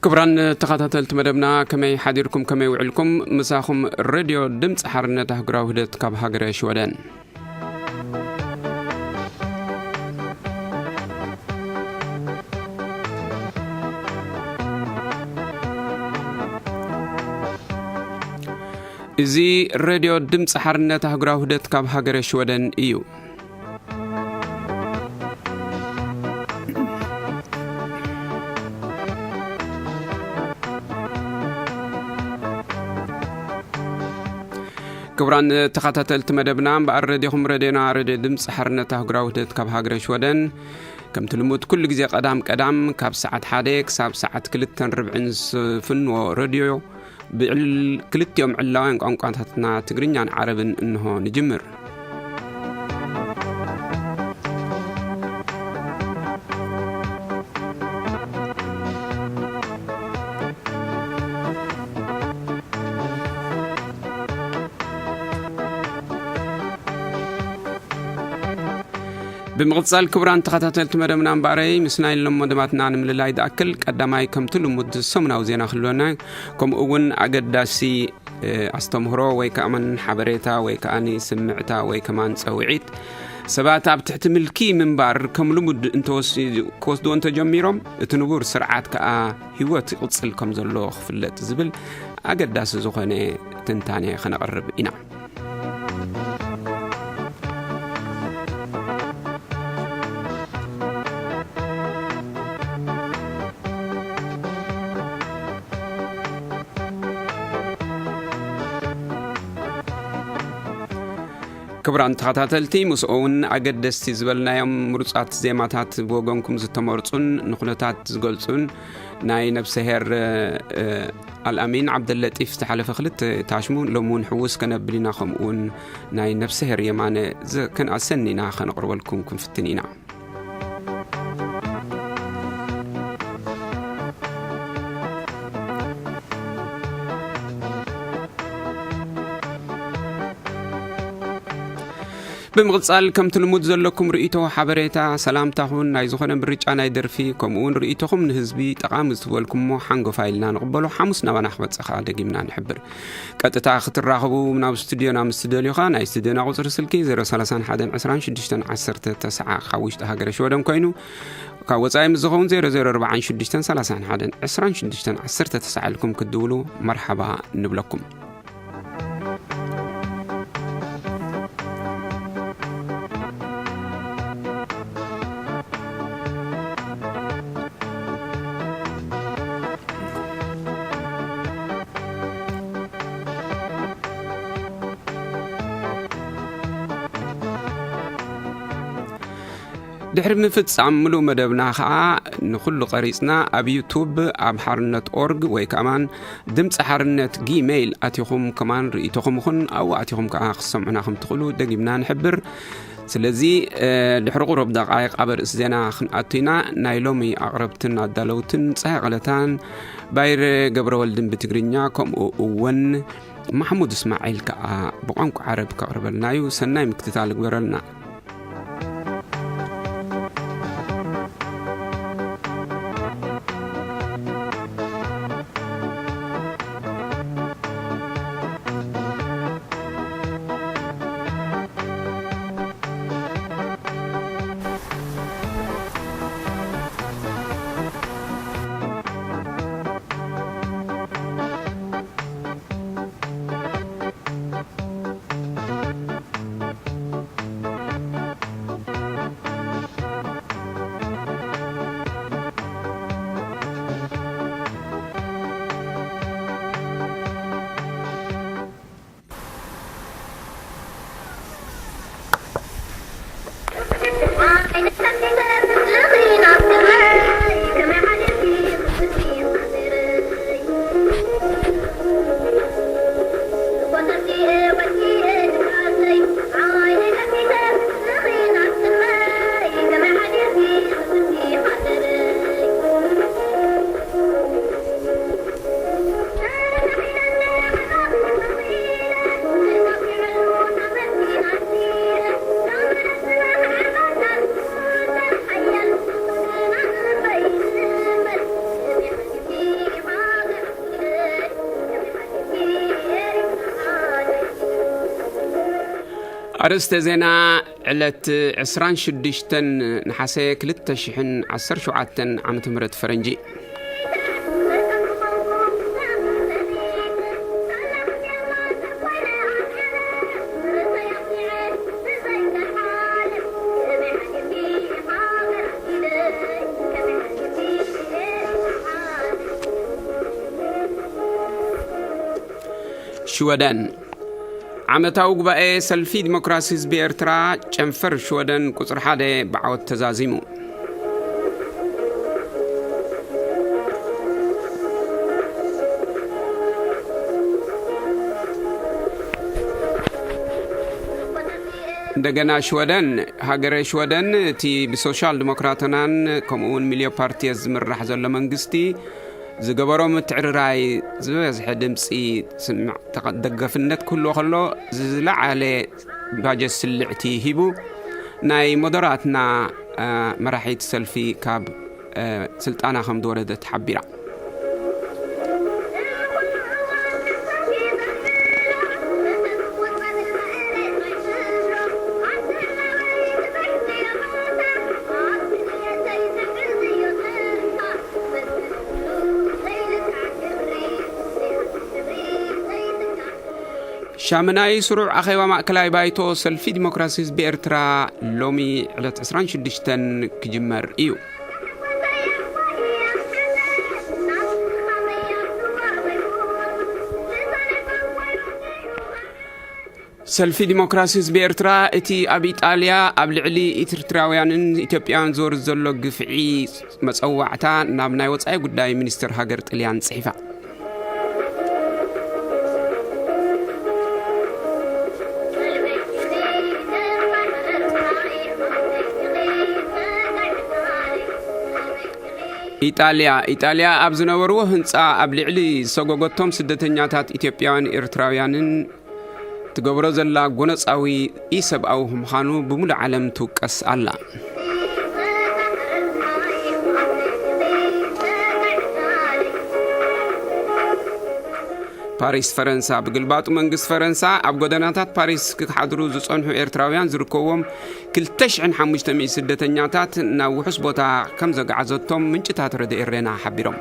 ክቡራን ተኸታተልቲ መደብና፣ ከመይ ሓዲርኩም፣ ከመይ ውዕልኩም? ምሳኹም ሬድዮ ድምፂ ሓርነት ኣህጉራዊ ውህደት ካብ ሃገረ ሽወደን። እዚ ሬድዮ ድምፂ ሓርነት ኣህጉራዊ ውህደት ካብ ሃገረ ሽወደን እዩ። ክቡራን ተኸታተልቲ መደብና፣ እምበኣር ሬድዮኹም ሬድዮና፣ ሬድዮ ድምፂ ሓርነት ኣህጉራዊ ውህደት ካብ ሃገረ ሽወደን፣ ከምቲ ልሙድ ኩሉ ግዜ ቀዳም ቀዳም ካብ ሰዓት ሓደ ክሳብ ሰዓት ክልተን ርብዕን ዝፍንዎ ሬድዮ ብዕል-፣ ክልቲኦም ዕላውያን ቋንቋታትና ትግርኛን ዓረብን እንሆ ንጅምር። ብምቕጻል ክቡራን ተኸታተልቲ መደብና እምበኣረይ፣ ምስ ናይ ሎም መደባትና ንምልላይ ዝኣክል ቀዳማይ ከምቲ ልሙድ ሰሙናዊ ዜና ክህልወና፣ ከምኡ እውን ኣገዳሲ፣ እ፣ ኣስተምህሮ ወይ ከኣ መን ሓበሬታ ወይ ከኣ ስምዕታ ወይ ከማን ጸውዒት ሰባት ኣብ ትሕቲ ምልኪ ምንባር ከም ልሙድ እንተወስ-፣ ክወስድዎ እንተጀሚሮም እቲ ንቡር ስርዓት ከኣ ህይወት ይቕጽል ከም ዘሎ ክፍለጥ ዝብል ኣገዳሲ ዝኾነ ትንታኔ ከነቕርብ ኢና። ክቡራን ተኸታተልቲ፣ ምስኡ እውን ኣገደስቲ ዝበልናዮም ምሩጻት ዜማታት ብወገንኩም ዝተመርጹን ንኹነታት ዝገልጹን ናይ ነብሰሄር፣ እ፣ ኣልኣሚን ዓብደለጢፍ ዝተሓለፈ ክልተ ታሽሙ ሎሚ እውን ሕውስ ከነብል ኢና። ከምኡ እውን ናይ ነብሰሄር የማነ ዘ-፣ ከነኣሰኒ ኢና ከነቕርበልኩም ክንፍትን ኢና። ብምቕጻል ከምቲ ልሙድ ዘለኩም ርእይቶ፣ ሓበሬታ፣ ሰላምታኹን ናይ ዝኾነ ምርጫ ናይ ደርፊ ከምኡ እውን ርእይቶኹም ንህዝቢ ጠቓሚ ዝትበልኩሞ ሓንጎፋ ኢልና ንቕበሎ። ሓሙስ ናባና ክመጽእ ከኣ ደጊምና ንሕብር። ቀጥታ ክትራኸቡ ናብ ስቱድዮና ምስ ትደልዩ ከኣ ናይ ስቱድዮና ቁጽሪ ስልኪ ዜሮ ሰላሳ ሓደን ዕስራን ሽዱሽተን ዓሰርተ ተስዓ ካብ ውሽጢ ሃገረ ሽወደን ኮይኑ፣ ካብ ወጻኢ ምስ ዝኸውን ዜሮ ዜሮ ኣርባዓን ሽዱሽተን ሰላሳን ሓደን ዕስራን ሽዱሽተን ዓሰርተ ተስዓ ኢልኩም ክትድውሉ መርሓባ ንብለኩም። ድሕሪ ምፍጻም ምሉእ መደብና ኸኣ ንኹሉ ቀሪጽና ኣብ ዩቱብ ኣብ ሓርነት ኦርግ ወይ ከማን ድምፂ ሓርነት ጊሜይል ኣቲኹም ከማን ርእይቶኹም ይኹን ኣብኡ ኣቲኹም ከኣ ክሰምዑና ከም ትኽእሉ ደጊምና ንሕብር። ስለዚ፣ እ፣ ድሕሪ ቁሩብ ደቃይቕ ኣብ ርእሲ ዜና ክንኣቱ ኢና። ናይ ሎሚ ኣቕረብትን ኣዳለውትን ፀሃይ ቐለታን ባይረ ገብረወልድን ብትግርኛ፣ ከምኡ እውን ማሕሙድ እስማዒል ከኣ ብቋንቋ ዓረብ ከቕርበልና እዩ። ሰናይ ምክትታል ይግበረልና። ኣርእስተ ዜና። ዕለት ዕስራን ሽዱሽተን ነሓሰ ክልተ ሽሕን ዓሰርተ ሸውዓተን ዓመተ ምህረት ፈረንጂ። ሽወደን። ዓመታዊ ጉባኤ ሰልፊ ዲሞክራሲ ህዝቢ ኤርትራ፣ ጨንፈር ሽወደን ቁጽሪ ሓደ ብዓወት ተዛዚሙ። እንደገና ሽወደን፣ ሃገረ ሽወደን እቲ ብሶሻል ዲሞክራትናን ከምኡ እውን ሚልዮፓርቲየስ ዝምራሕ ዘሎ መንግስቲ ዝገበሮ ምትዕርራይ ዝበዝሐ ድምፂ ስምዕ ተቐ-፣ ደገፍነት ክህልዎ ከሎ፣ ዝለዓለ ባጀት ስልዕቲ ሂቡ፣ ናይ ሞደራትና፣ አ፣ መራሒት ሰልፊ ካብ፣ አ፣ ስልጣና ከም ዝወረደት ሓቢራ። ሻምናይ ስሩዕ ኣኼባ ማእከላይ ባይቶ ሰልፊ ዲሞክራሲ ህዝቢ ኤርትራ ሎሚ ዕለት ዕስራን ሽዱሽተን ክጅመር እዩ። ሰልፊ ዲሞክራሲ ህዝቢ ኤርትራ፣ እቲ ኣብ ኢጣልያ ኣብ ልዕሊ ኤርትራውያንን ኢትዮጵያውያን ዝወርድ ዘሎ ግፍዒ መጸዋዕታ ናብ ናይ ወጻኢ ጉዳይ ሚኒስትር ሃገር ጥልያን ጽሒፋ። ኢጣልያ፣ ኢጣልያ ኣብ ዝነበርዎ ህንጻ ኣብ ልዕሊ ዝሰጎገቶም ስደተኛታት ኢትዮጵያውያን ኤርትራውያንን ትገብሮ ዘላ ጎነጻዊ ኢሰብኣዊ ምዃኑ ብምሉእ ዓለም ትውቀስ ኣላ። ፓሪስ፣ ፈረንሳ። ብግልባጡ መንግስቲ ፈረንሳ ኣብ ጎደናታት ፓሪስ ክሓድሩ ዝጸንሑ ኤርትራውያን ዝርከብዎም ክልተ ሽሕን ሓሙሽተ ሚእቲ ስደተኛታት ናብ ውሑስ ቦታ ከም ዘጓዓዘቶም ምንጭታት ረድኤ ኤሬና ሓቢሮም።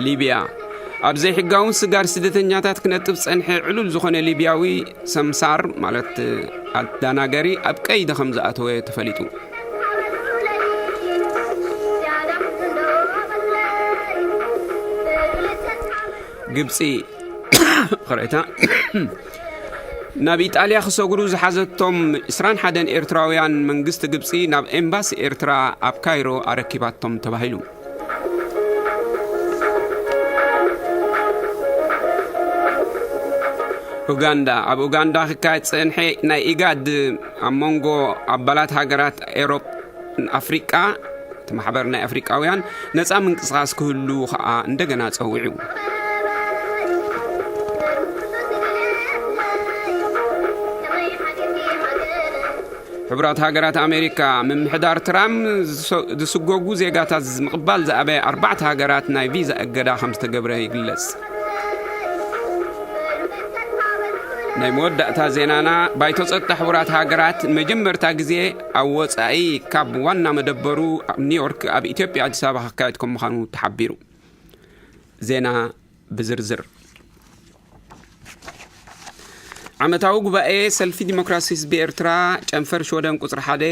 ሊብያ። ኣብ ዘይሕጋውን ስጋር ስደተኛታት ክነጥብ ዝጸንሐ ዕሉል ዝኾነ ሊብያዊ ሰምሳር፣ ማለት ኣዳናገሪ፣ ኣብ ቀይዲ ከም ዝኣተወ ተፈሊጡ። ግብጺ፣ ይቕሬታ፣ ናብ ኢጣልያ ክሰግሩ ዝሓዘቶም ዕስራን ሓደን ኤርትራውያን መንግስቲ ግብጺ ናብ ኤምባሲ ኤርትራ ኣብ ካይሮ ኣረኪባቶም ተባሂሉ። ኡጋንዳ፣ ኣብ ኡጋንዳ ክካየድ ዝጸንሐ ናይ ኢጋድ ኣብ መንጎ ኣባላት ሃገራት ኤሮፕ ኣፍሪቃ፣ እቲ ማሕበር ናይ ኣፍሪቃውያን ነጻ ምንቅስቓስ ክህሉ ኸኣ እንደገና ጸዊዑ። ሕቡራት ሃገራት ኣሜሪካ፣ ምምሕዳር ትራምፕ ዝሰ-፣ ዝስጎጉ ዜጋታት ምቕባል ዝኣበየ ኣርባዕተ ሃገራት ናይ ቪዛ እገዳ ከም ዝተገብረ ይግለጽ። ናይ መወዳእታ ዜናና፣ ባይቶ ጸጥታ ሕቡራት ሃገራት ንመጀመርታ ግዜ ኣብ ወጻኢ ካብ ዋና መደበሩ ኣብ ኒውዮርክ ኣብ ኢትዮጵያ ኣዲስ ኣበባ ክካየድ ከም ምዃኑ ተሓቢሩ። ዜና ብዝርዝር። ዓመታዊ ጉባኤ ሰልፊ ዲሞክራሲ ህዝቢ ኤርትራ ጨንፈር ሽወደን ቁጽሪ ሓደ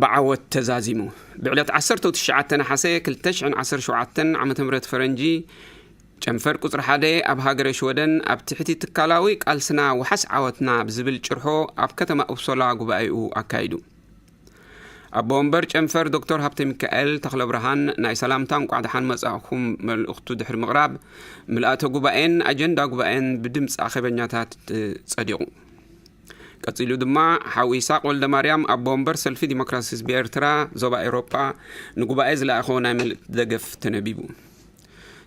ብዓወት ተዛዚሙ። ብዕለት ዓሰርተ ትሽዓተ ነሓሰ ክልተ ሽሕን ዓሰርተ ሸውዓተን ዓመተ ምህረት ፈረንጂ፣ ጨንፈር ቁጽሪ ሓደ ኣብ ሃገረ ሽወደን ኣብ ትሕቲ ትካላዊ ቃልስና ወሓስ ዓወትና ብዝብል ጭርሖ ኣብ ከተማ ኡፕሶላ ጉባኤኡ ኣካይዱ። ኣቦ ወንበር ጨንፈር ዶክተር ሃብተ ሚካኤል ተኽለብርሃን ናይ ሰላምታ እንቋዕ ደሓን መጻእኩም መልእኽቱ ድሕሪ ምቕራብ፣ ምልኣተ ጉባኤን ኣጀንዳ ጉባኤን ብድምጺ ኣኼበኛታት ጸዲቑ። ቀጺሉ ድማ ሓው ይስሐቅ ወልደማርያም ኣቦ ወንበር ሰልፊ ዲሞክራሲ ህዝቢ ኤርትራ ዞባ ኤውሮጳ ንጉባኤ ዝለኣኾ ናይ መልእኽቲ ደገፍ ተነቢቡ።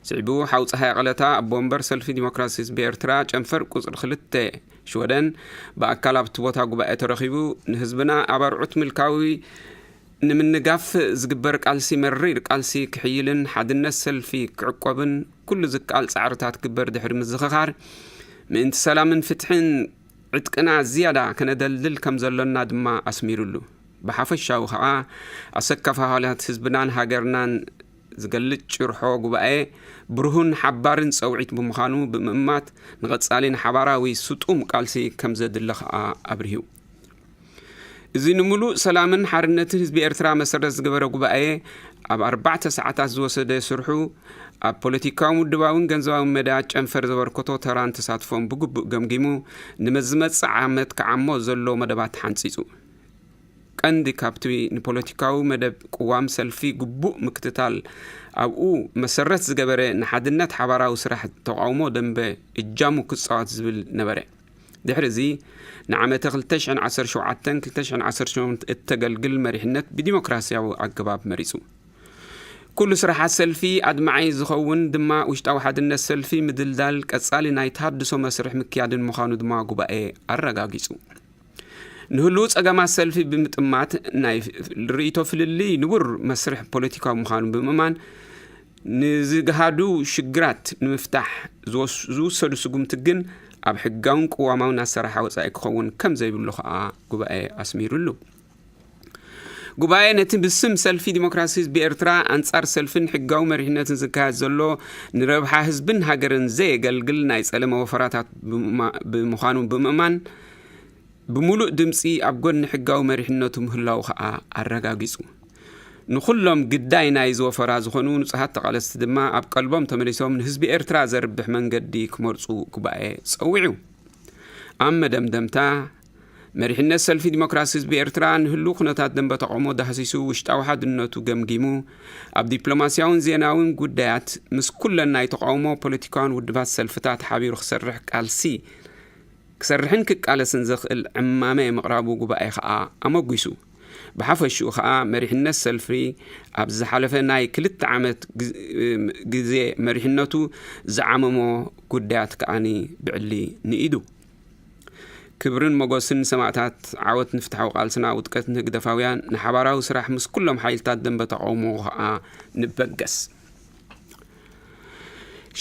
ስዒቡ ሓው ጸሃየ ቀለታ ኣቦ ወንበር ሰልፊ ዲሞክራሲ ህዝቢ ኤርትራ ጨንፈር ቁጽሪ ክልተ ሽወደን ብኣካል ኣብቲ ቦታ ጉባኤ ተረኺቡ ንህዝብና ኣብ ኣርዑት ምልካዊ ንምንጋፍ ዝግበር ቃልሲ መሪር ቃልሲ ክሕይልን ሓድነት ሰልፊ ክዕቆብን ኩሉ ዝከኣል ጻዕርታት ክግበር ድሕሪ ምዝኽኻር፣ ምእንቲ ሰላምን ፍትሕን ዕጥቅና ዝያዳ ከነደልድል ከም ዘሎና ድማ ኣስሚሩሉ። ብሓፈሻዊ ኸኣ ኣሰካፋ ሃላት ህዝብናን ሃገርናን ዝገልጽ ጭርሖ ጉባኤ ብሩህን ሓባርን ጸውዒት ብምዃኑ ብምእማት ንቐጻሊ ንሓባራዊ ስጡም ቃልሲ ከም ዘድሊ ኸኣ ኣብሪሁ። እዚ ንምሉእ ሰላምን ሓርነትን ህዝቢ ኤርትራ መሰረት ዝገበረ ጉባኤ ኣብ ኣርባዕተ ሰዓታት ዝወሰደ ስርሑ ኣብ ፖለቲካውን ውድባውን ገንዘባውን መዳያት ጨንፈር ዘበርከቶ ተራን ተሳትፎን ብግቡእ ገምጊሙ ንመዝመጽእ ዓመት ክዓሞ ዘሎ መደባት ሓንጺጹ። ቀንዲ ካብቲ ንፖለቲካዊ መደብ ቅዋም ሰልፊ ግቡእ ምክትታል ኣብኡ መሰረት ዝገበረ ንሓድነት ሓባራዊ ስራሕ ተቃውሞ ደንበ እጃሙ ክጻወት ዝብል ነበረ። ድሕሪ እዚ ንዓመተ ክልተ ሽሕን ዓሰርተ ሸውዓተን ክልተ ሽሕን ዓሰርተ ሸሞንተን እተገልግል መሪሕነት ብዲሞክራሲያዊ ኣገባብ መሪጹ። ኩሉ ስራሓት ሰልፊ ኣድማዒ ዝኸውን ድማ ውሽጣዊ ሓድነት ሰልፊ ምድልዳል ቀጻሊ ናይ ተሃድሶ መስርሕ ምክያድን ምዃኑ ድማ ጉባኤ ኣረጋጊጹ። ንህልዉ ጸገማት ሰልፊ ብምጥማት ናይ ርእይቶ ፍልልይ ንቡር መስርሕ ፖለቲካዊ ምዃኑ ብምእማን ንዝግሃዱ ሽግራት ንምፍታሕ ዝወስ- ዝውሰዱ ስጉምቲ ግን ኣብ ሕጋውን ቅዋማውን ኣሰራርሓ ወጻኢ ክኸውን ከም ዘይብሉ ከኣ ጉባኤ ኣስሚሩሉ። ጉባኤ ነቲ ብስም ሰልፊ ዲሞክራሲ ህዝቢ ኤርትራ ኣንጻር ሰልፍን ሕጋዊ መሪሕነትን ዝካየድ ዘሎ ንረብሓ ህዝብን ሃገርን ዘየገልግል ናይ ጸለመ ወፈራታት ብምማ- ብምዃኑ ብምእማን ብምሉእ ድምጺ ኣብ ጎኒ ሕጋዊ መሪሕነቱ ምህላዉ ከኣ ኣረጋጊጹ። ንኹሎም ግዳይ ናይ ዝወፈራ ዝኾኑ ንጹሃት ተቓለስቲ ድማ ኣብ ቀልቦም ተመሊሶም ንህዝቢ ኤርትራ ዘርብሕ መንገዲ ክመርጹ ጉባኤ ጸዊዑ። ኣብ መደምደምታ መሪሕነት ሰልፊ ዲሞክራሲ ህዝቢ ኤርትራ ንህልው ኩነታት ደንበ ተቃውሞ ዳህሲሱ ውሽጣዊ ሓድነቱ ገምጊሙ ኣብ ዲፕሎማስያውን ዜናውን ጉዳያት ምስ ኩለን ናይ ተቃውሞ ፖለቲካውን ውድባት ሰልፍታት ሓቢሩ ክሰርሕ ቃልሲ ክሰርሕን ክቃለስን ዘኽእል ዕማመ ምቕራቡ ጉባኤ ከኣ ኣመጒሱ። ብሓፈሽኡ ከኣ መሪሕነት ሰልፊ ኣብ ዝሓለፈ ናይ ክልተ ዓመት ግዝ- ግዜ መሪሕነቱ ዝዓመሞ ጉዳያት ከኣኒ ብዕሊ ንኢዱ። ክብርን ሞጎስን ንሰማእታት፣ ዓወት ንፍትሓዊ ቃልስና፣ ውድቀት ንህግደፋውያን፣ ንሓባራዊ ስራሕ ምስ ኩሎም ሓይልታት ደንበ ተቃውሞ ከኣ ንበገስ።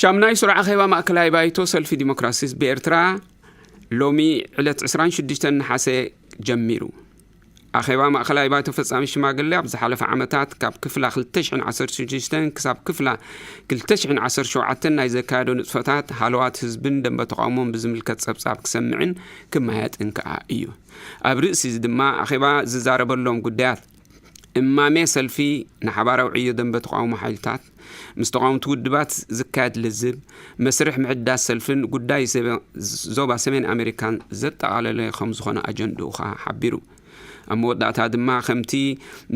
ሻምናይ ሱር ኣኼባ ማእከላይ ባይቶ ሰልፊ ዲሞክራሲ ህዝቢ ኤርትራ ሎሚ ዕለት ዕስራን ሽዱሽተን ነሓሰ ጀሚሩ። ኣኼባ ማእከላይ ባይቶ ፈጻሚ ሽማግለ ኣብ ዝሓለፈ ዓመታት ካብ ክፍላ ክልተ ሽሕን ዓሰርተ ሽዱሽተን ክሳብ ክፍላ ክልተ ሽሕን ዓሰርተ ሸውዓተን ናይ ዘካየዶ ንጥፈታት ሃለዋት ህዝብን ደንበ ተቃውሞን ብዝምልከት ጸብጻብ ክሰምዕን ክመያጥን ከኣ እዩ። ኣብ ርእሲ እዚ ድማ ኣኼባ ዝዛረበሎም ጉዳያት እማሜ ሰልፊ ንሓባራዊ ዕዮ ደንበ ተቃውሞ ሓይልታት፣ ምስ ተቃወምቲ ውድባት ዝካየድ ልዝብ፣ መስርሕ ምሕዳስ ሰልፍን ጉዳይ ሰበ- ዞባ ሰሜን ኣሜሪካን ዘጠቓለለ ከም ዝኾነ ኣጀንድኡ ከኣ ሓቢሩ። ኣብ መወዳእታ ድማ ከምቲ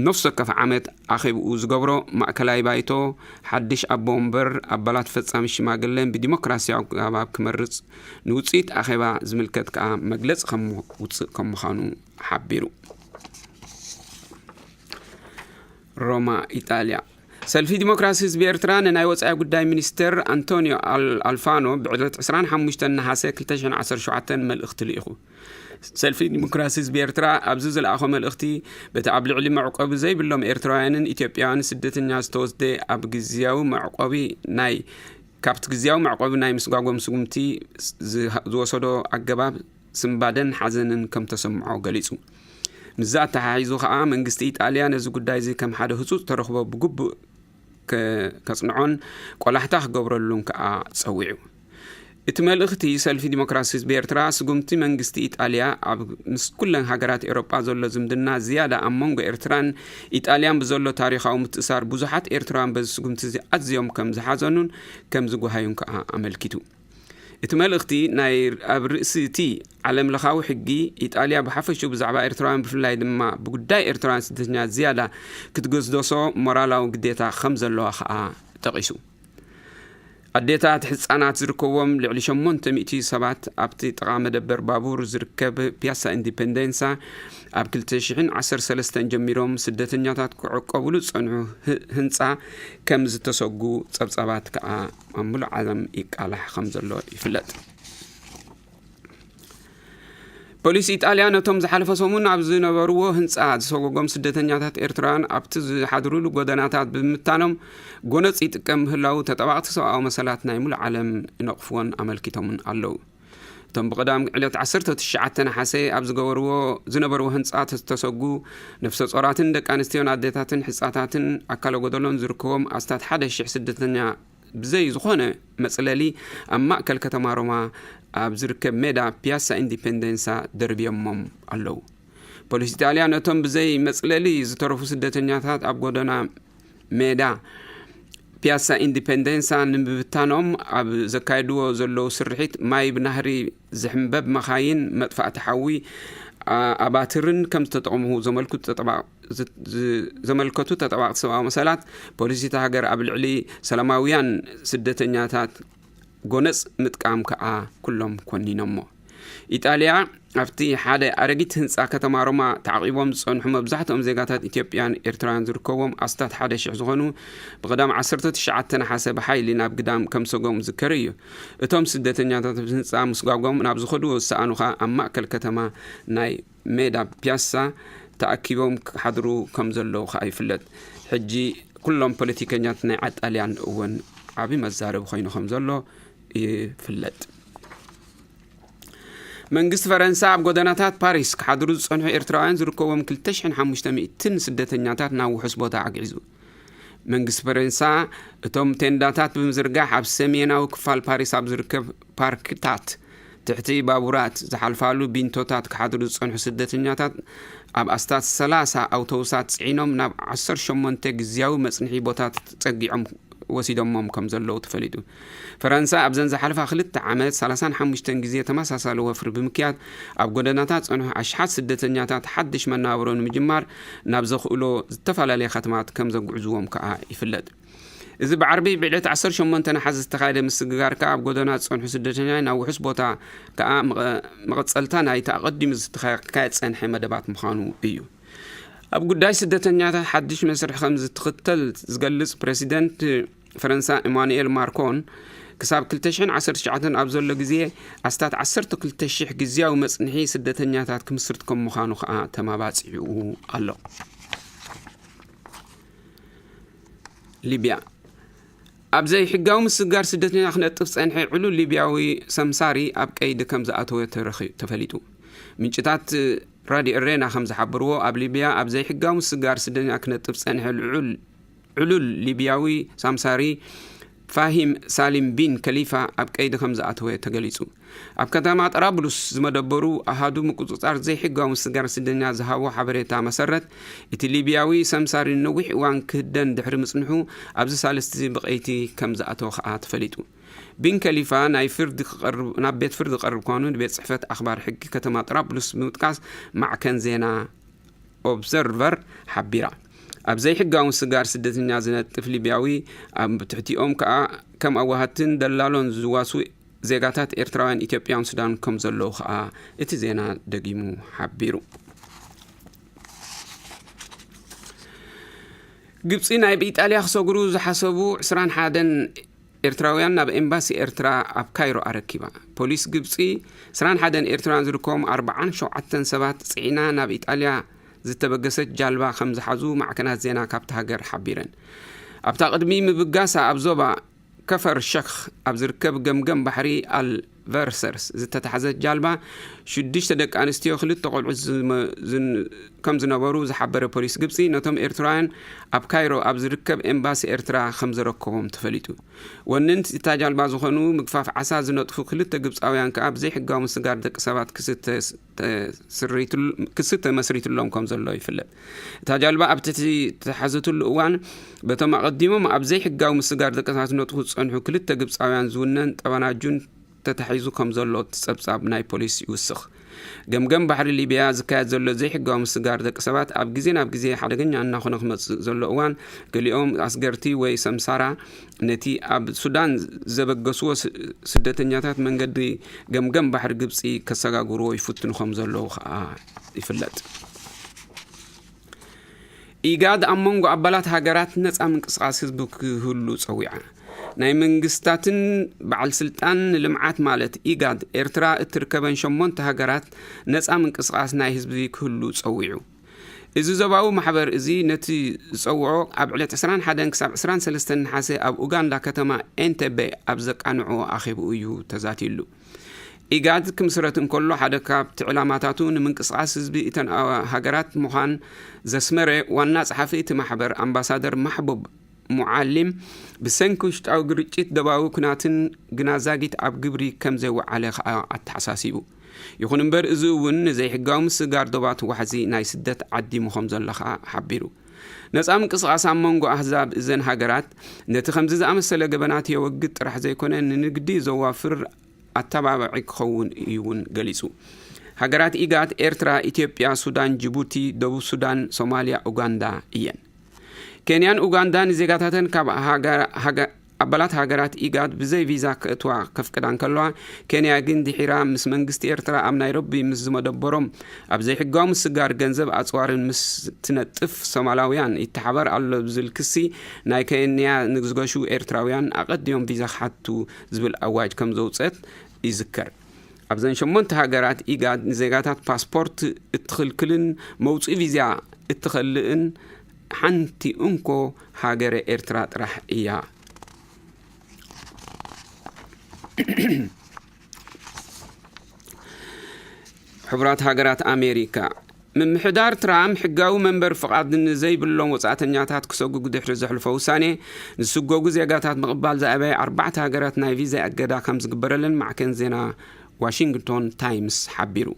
ነፍሲ ወከፍ ዓመት ኣኼብኡ ዝገብሮ ማእከላይ ባይቶ ሓድሽ ኣቦ ወንበር ኣባላት ፈጻሚ ሽማግለን ብዲሞክራሲያዊ ኣገባብ ክመርጽ ንውጽኢት ኣኼባ ዝምልከት ከኣ መግለጺ ከም ውጽእ ከም ምዃኑ ሓቢሩ። ሮማ፣ ኢጣልያ። ሰልፊ ዲሞክራሲ ህዝቢ ኤርትራ ንናይ ወጻኢ ጉዳይ ሚኒስተር ኣንቶኒዮ ኣል- ኣልፋኖ ብዕለት ዕስራን ሓሙሽተን ነሓሰ ክልተ ሽሕን ዓሰርተ ሸውዓተን መልእኽቲ ልኢኹ። ሰልፊ ዲሞክራሲ ህዝቢ ኤርትራ ኣብዚ ዝለኣኾ መልእኽቲ፣ በቲ ኣብ ልዕሊ መዕቆቢ ዘይብሎም ኤርትራውያንን ኢትዮጵያውያንን ስደተኛ ዝተወስደ ኣብ ግዝያዊ መዕቆቢ ናይ ካብቲ ግዝያዊ መዕቆቢ ናይ ምስጓጎም ስጉምቲ ዝሃ- ዝወሰዶ ኣገባብ ስንባደን ሓዘንን ከም ተሰምዖ ገሊጹ። ምስዚ ኣተሓሒዙ ከኣ መንግስቲ ኢጣልያ ነዚ ጉዳይ እዚ ከም ሓደ ህጹጽ ተረኽቦ ብግቡእ ከ- ከጽንዖን ቆላሕታ ክገብረሉን ከኣ ጸዊዑ። እቲ መልእኽቲ ሰልፊ ዲሞክራሲ ህዝቢ ኤርትራ ስጉምቲ መንግስቲ ኢጣልያ ኣብ ምስ ኩለን ሃገራት ኤውሮጳ ዘሎ ዝምድና ዝያዳ ኣብ መንጎ ኤርትራን ኢጣልያን ብዘሎ ታሪኻዊ ምትእሳር ብዙሓት ኤርትራውያን በዚ ስጉምቲ እዚ ኣዝዮም ከም ዝሓዘኑን ከም ዝጓሃዩን ከኣ ኣመልኪቱ። እቲ መልእኽቲ ናይ ኣብ ርእሲ እቲ ዓለምለኻዊ ሕጊ ኢጣልያ ብሓፈሽኡ ብዛዕባ ኤርትራውያን ብፍላይ ድማ ብጉዳይ ኤርትራውያን ስደተኛ ዝያዳ ክትገስደሶ ሞራላዊ ግዴታ ከም ዘለዋ ከኣ ጠቒሱ። ኣዴታት፣ ህጻናት ዝርከብዎም ልዕሊ ሸሞንተ ሚእቲ ሰባት ኣብቲ ጥቓ መደበር ባቡር ዝርከብ ፒያሳ ኢንዲፔንደንሳ ኣብ ክልተ ሽሕን ዓሰርተ ሰለስተን ጀሚሮም ስደተኛታት ክዕቆብሉ ዝጸንሑ ህ- ህንጻ ከም ዝተሰጉ ጸብጻባት ከኣ ኣብ ምሉእ ዓለም ይቃላሕ ከም ዘሎ ይፍለጥ። ፖሊስ ኢጣልያ ነቶም ዝሓለፈ ሰሙን ኣብ ዝነበርዎ ህንጻ ዝሰጎጎም ስደተኛታት ኤርትራውያን ኣብቲ ዝሓድሩሉ ጎደናታት ብምታኖም ጎነጽ ይጥቀም ምህላዉ ተጠባቕቲ ሰብኣዊ መሰላት ናይ ሙሉእ ዓለም ይነቕፍዎን ኣመልኪቶምን ኣለዉ። እቶም ብቐዳም ዕለት ዓሰርተ ትሽዓተ ነሓሰ ኣብ ዝገበርዎ ዝነበርዎ ህንጻ ዝተሰጉ ነፍሰ ጾራትን ደቂ ኣንስትዮን ኣዴታትን ሕጻታትን ኣካለ ጎደሎን ዝርከቦም ኣስታት ሓደ ሽሕ ስደተኛ ብዘይ ዝኾነ መጽለሊ ኣብ ማእከል ከተማ ሮማ ኣብ ዝርከብ ሜዳ ፒያሳ ኢንዲፔንደንሳ ደርብዮሞም ኣለዉ። ፖሊስ ኢጣልያ ነቶም ብዘይ መጽለሊ ዝተረፉ ስደተኛታት ኣብ ጎደና ሜዳ ፒያሳ ኢንዲፔንደንሳ ንምብታኖም ኣብ ዘካየድዎ ዘለዉ ስርሒት ማይ ብናህሪ ዝሕምበብ መኻይን መጥፋእቲ ሓዊ ኣባትርን ከም ዝተጠቕሙ ዘመልክቱ ተጠባ- ዝ- ዝ- ዘመልከቱ ተጠባቕቲ ሰብኣዊ መሰላት ፖሊሲ እታ ሃገር ኣብ ልዕሊ ሰላማውያን ስደተኛታት ጎነጽ ምጥቃም ከኣ ኩሎም ኮኒኖሞ። ኢጣልያ ኣብቲ ሓደ ኣረጊት ህንጻ ከተማ ሮማ ተዓቒቦም ዝጸንሑ መብዛሕትኦም ዜጋታት ኢትዮጵያን ኤርትራውያን ዝርከብዎም ኣስታት ሓደ ሽሕ ዝኾኑ ብቐዳም ዓሰርተ ትሽዓተ ነሓሰ ብሓይሊ ናብ ግዳም ከም ሰጎም ዝከር እዩ። እቶም ስደተኛታት ህንጻ ምስጓጎም ናብ ዝኸድዎ ዝሰኣኑ ከኣ ኣብ ማእከል ከተማ ናይ ሜዳ ፒያሳ ተኣኪቦም ክሓድሩ ከም ዘለዉ ከኣ ይፍለጥ። ሕጂ ኩሎም ፖለቲከኛት ናይ ዓጣልያን እውን ዓቢ መዛረቢ ኮይኑ ከም ዘሎ ይፍለጥ። መንግስቲ ፈረንሳ ኣብ ጎደናታት ፓሪስ ክሓድሩ ዝጸንሑ ኤርትራውያን ዝርከቦም ክልተ ሽሕን ሓሙሽተ ሚእትን ስደተኛታት ናብ ውሑስ ቦታ ኣግዒዙ። መንግስቲ ፈረንሳ እቶም ቴንዳታት ብምዝርጋሕ ኣብ ሰሜናዊ ክፋል ፓሪስ ኣብ ዝርከብ ፓርክታት ትሕቲ ባቡራት ዝሓልፋሉ ቢንቶታት ክሓድሩ ዝጸንሑ ስደተኛታት ኣብ ኣስታት ሰላሳ ኣውቶቡሳት ጽዒኖም ናብ ዓሰርተ ሸሞንተ ግዝያዊ መጽንሒ ቦታት ጸጊዖም ወሲዶሞም ከም ዘለዉ ተፈሊጡ። ፈረንሳ ኣብዘን ዝሓለፋ ክልተ ዓመት ሰላሳን ሓሙሽተን ግዜ ተመሳሳሊ ወፍሪ ብምክያድ ኣብ ጎደናታት ጸንሑ ኣሽሓት ስደተኛታት ሓድሽ መናብሮ ንምጅማር ናብ ዘኽእሎ ዝተፈላለየ ከተማት ከም ዘጉዕዝዎም ከኣ ይፍለጥ። እዚ ብዓርቢ ብዕለት ዓሰርተ ሸሞንተ ነሓሰ ዝተኻየደ ምስግጋር ከኣ ኣብ ጎደና ዝጸንሑ ስደተኛታት ናብ ውሑስ ቦታ ከኣ መቐ- መቐጸልታ ናይቲ ኣቐዲሙ ዝተኻየደ ዝጸንሐ መደባት ምዃኑ እዩ። ኣብ ጉዳይ ስደተኛታት ሓድሽ መስርሕ ከም ዝትኽተል ዝገልጽ ፕረሲደንት ፈረንሳ ኢማኑኤል ማርኮን ክሳብ ክልተ ሽሕን ዓሰርተ ትሽዓተን ኣብ ዘሎ ግዜ ኣስታት ዓሰርተ ክልተ ሽሕ ግዝያዊ መጽንሒ ስደተኛታት ክምስርት ከም ምዃኑ ከኣ ተማባጺዑ ኣሎ። ሊብያ ኣብ ዘይሕጋዊ ምስግጋር ስደተኛ ክነጥፍ ጸንሐ ዕሉል ሊብያዊ ሰምሳሪ ኣብ ቀይዲ ከም ዝኣተወ ተረኺ- ተፈሊጡ። ምንጭታት ራድዮ ኤሬና ከም ዝሓበርዎ ኣብ ሊብያ ኣብ ዘይሕጋዊ ምስግጋር ስደተኛ ክነጥፍ ጸንሐ ልዑል ዕሉል ሊብያዊ ሳምሳሪ ፋሂም ሳሊም ቢን ከሊፋ ኣብ ቀይዲ ከም ዝኣተወ ተገሊጹ። ኣብ ከተማ ጠራብሉስ ዝመደበሩ ኣሃዱ ምቁጽጻር ዘይሕጋዊ ምስግጋር ስደተኛ ዝሃቦ ሓበሬታ መሰረት እቲ ሊብያዊ ሰምሳሪ ነዊሕ እዋን ክህደን ድሕሪ ምጽንሑ ኣብዚ ሳልስቲ ብቐይቲ ከም ዝኣተወ ከኣ ተፈሊጡ። ቢን ከሊፋ ናይ ፍርዲ ክቐርብ ናብ ቤት ፍርዲ ክቐርብ ምዃኑ ንቤት ጽሕፈት ኣኽባር ሕጊ ከተማ ጠራብሉስ ብምጥቃስ ማዕከን ዜና ኦብዘርቨር ሓቢራ። ኣብ ዘይሕጋዊ ስጋር ስደተኛ ዝነጥፍ ሊብያዊ ኣብ ትሕቲኦም ከኣ ከም ኣዋሃትን ደላሎን ዝዋሱ ዜጋታት ኤርትራውያን ኢትዮጵያን ሱዳን ከም ዘለዉ ከኣ እቲ ዜና ደጊሙ ሓቢሩ። ግብጺ ናይ ብኢጣልያ ክሰግሩ ዝሓሰቡ ዕስራን ሓደን ኤርትራውያን ናብ ኤምባሲ ኤርትራ ኣብ ካይሮ ኣረኪባ። ፖሊስ ግብጺ ዕስራን ሓደን ኤርትራውያን ዝርከቦም ኣርባዓን ሸውዓተን ሰባት ጽዒና ናብ ኢጣልያ ዝተበገሰት ጃልባ ከም ዝሓዙ ማዕከናት ዜና ካብቲ ሃገር ሓቢረን። ኣብታ ቅድሚ ምብጋሳ ኣብ ዞባ ከፈር ሸኽ ኣብ ዝርከብ ገምገም ባሕሪ ኣልቨርሰርስ ዝተታሕዘት ጃልባ ሽዱሽተ ደቂ ኣንስትዮ ክልተ ቆልዑት ዝመ- ዝን- ከም ዝነበሩ ዝሓበረ ፖሊስ ግብጺ ነቶም ኤርትራውያን ኣብ ካይሮ ኣብ ዝርከብ ኤምባሲ ኤርትራ ከም ዘረከቦም ተፈሊጡ። ወነንቲ እታ ጃልባ ዝኾኑ ምግፋፍ ዓሳ ዝነጥፉ ክልተ ግብጻውያን ከኣ ብዘይሕጋዊ ምስጋር ደቂ ሰባት ክስተ ተስሪትል- ክሲ ተመስሪትሎም ከም ዘሎ ይፍለጥ። እታ ጃልባ ኣብ ትሕቲ ተታሕዘትሉ እዋን በቶም ኣቐዲሞም ኣብ ዘይሕጋዊ ምስጋር ደቂ ሰባት ዝነጥፉ ዝጸንሑ ክልተ ግብጻውያን ዝውነን ጠባናጁን ተታሒዙ ከም ዘሎ እቲ ጸብጻብ ናይ ፖሊስ ይውስኽ። ገምገም ባሕሪ ሊብያ ዝካየድ ዘሎ ዘይሕጋዊ ምስጋር ደቂ ሰባት ኣብ ግዜ ናብ ግዜ ሓደገኛ እናኾነ ክመጽእ ዘሎ እዋን ገሊኦም ኣስገርቲ ወይ ሰምሳራ ነቲ ኣብ ሱዳን ዘበገስዎ ስ- ስደተኛታት መንገዲ ገምገም ባሕሪ ግብጺ ከሰጋግርዎ ይፍትኑ ከም ዘለዉ ከኣ ይፍለጥ። ኢጋድ ኣብ መንጎ ኣባላት ሃገራት ነጻ ምንቅስቓስ ህዝቢ ክህሉ ጸዊዓ። ናይ መንግስታትን በዓል ስልጣን ንልምዓት ማለት ኢጋድ ኤርትራ እትርከበን ሸሞንተ ሃገራት ነጻ ምንቅስቓስ ናይ ህዝቢ ክህሉ ጸዊዑ። እዚ ዞባዊ ማሕበር እዚ ነቲ ዝጸውዖ ኣብ ዕለት ዕስራን ሓደን ክሳብ ዕስራን ሰለስተን ነሓሰ ኣብ ኡጋንዳ ከተማ ኤንቴቤ ኣብ ዘቃንዖ ኣኼብኡ እዩ ተዛትዩሉ። ኢጋድ ክምስረት እንከሎ ሓደ ካብቲ ዕላማታቱ ንምንቅስቓስ ህዝቢ እተን ሃገራት ምዃን ዘስመረ ዋና ጸሓፊ እቲ ማሕበር ኣምባሳደር ማሕቡብ ሙዓሊም ብሰንኪ ውሽጣዊ ግርጭት ዶባዊ ኩናትን ግናዛጊት ኣብ ግብሪ ከም ዘይወዓለ ከኣ ኣተሓሳሲቡ። ይኹን እምበር እዚ እውን ንዘይሕጋዊ ምስጋር ዶባት ዋሕዚ ናይ ስደት ዓዲሙ ከም ዘሎ ከኣ ሓቢሩ። ነጻ ምንቅስቓስ ኣብ መንጎ ኣህዛብ እዘን ሃገራት ነቲ ከምዚ ዝኣመሰለ ገበናት የወግድ ጥራሕ ዘይኮነ ንንግዲ ዘዋፍር ኣተባባዒ ክኸውን እዩ እውን ገሊጹ። ሃገራት ኢጋድ ኤርትራ፣ ኢትዮጵያ፣ ሱዳን፣ ጅቡቲ፣ ደቡብ ሱዳን፣ ሶማልያ፣ ኡጋንዳ እየን። ኬንያን ኡጋንዳን ዜጋታተን ካብ ሃገ- ሃገ- ኣባላት ሃገራት ኢጋድ ብዘይ ቪዛ ክእትዋ ከፍቅዳ እንከለዋ፣ ኬንያ ግን ድሒራ ምስ መንግስቲ ኤርትራ ኣብ ናይሮቢ ምስ ዝመደበሮም ኣብ ዘይሕጋዊ ምስጋር ገንዘብ ኣጽዋርን ምስ ትነጥፍ ሶማላውያን ይተሓባበር ኣሎ ብዝብል ክሲ ናይ ኬንያ ንዝገሹ ኤርትራውያን ኣቐዲሞም ቪዛ ክሓቱ ዝብል ኣዋጅ ከም ዘውጸት ይዝከር። ኣብዘን ሸሞንተ ሃገራት ኢጋድ ንዜጋታት ፓስፖርት እትኽልክልን መውጽኢ ቪዛ እትኸልእን ሓንቲ እንኮ ሃገረ ኤርትራ ጥራሕ እያ። ሕቡራት ሃገራት ኣሜሪካ። ምምሕዳር ትራምፕ ሕጋዊ መንበር ፍቓድ ንዘይብሎም ወጻእተኛታት ክሰጉጉ ድሕሪ ዘሕልፎ ውሳኔ፣ ንዝስጎጉ ዜጋታት ምቕባል ዝኣበየ ኣርባዕተ ሃገራት ናይ ቪዛ እገዳ ከም ዝግበረለን ማዕከን ዜና ዋሽንግቶን ታይምስ ሓቢሩ።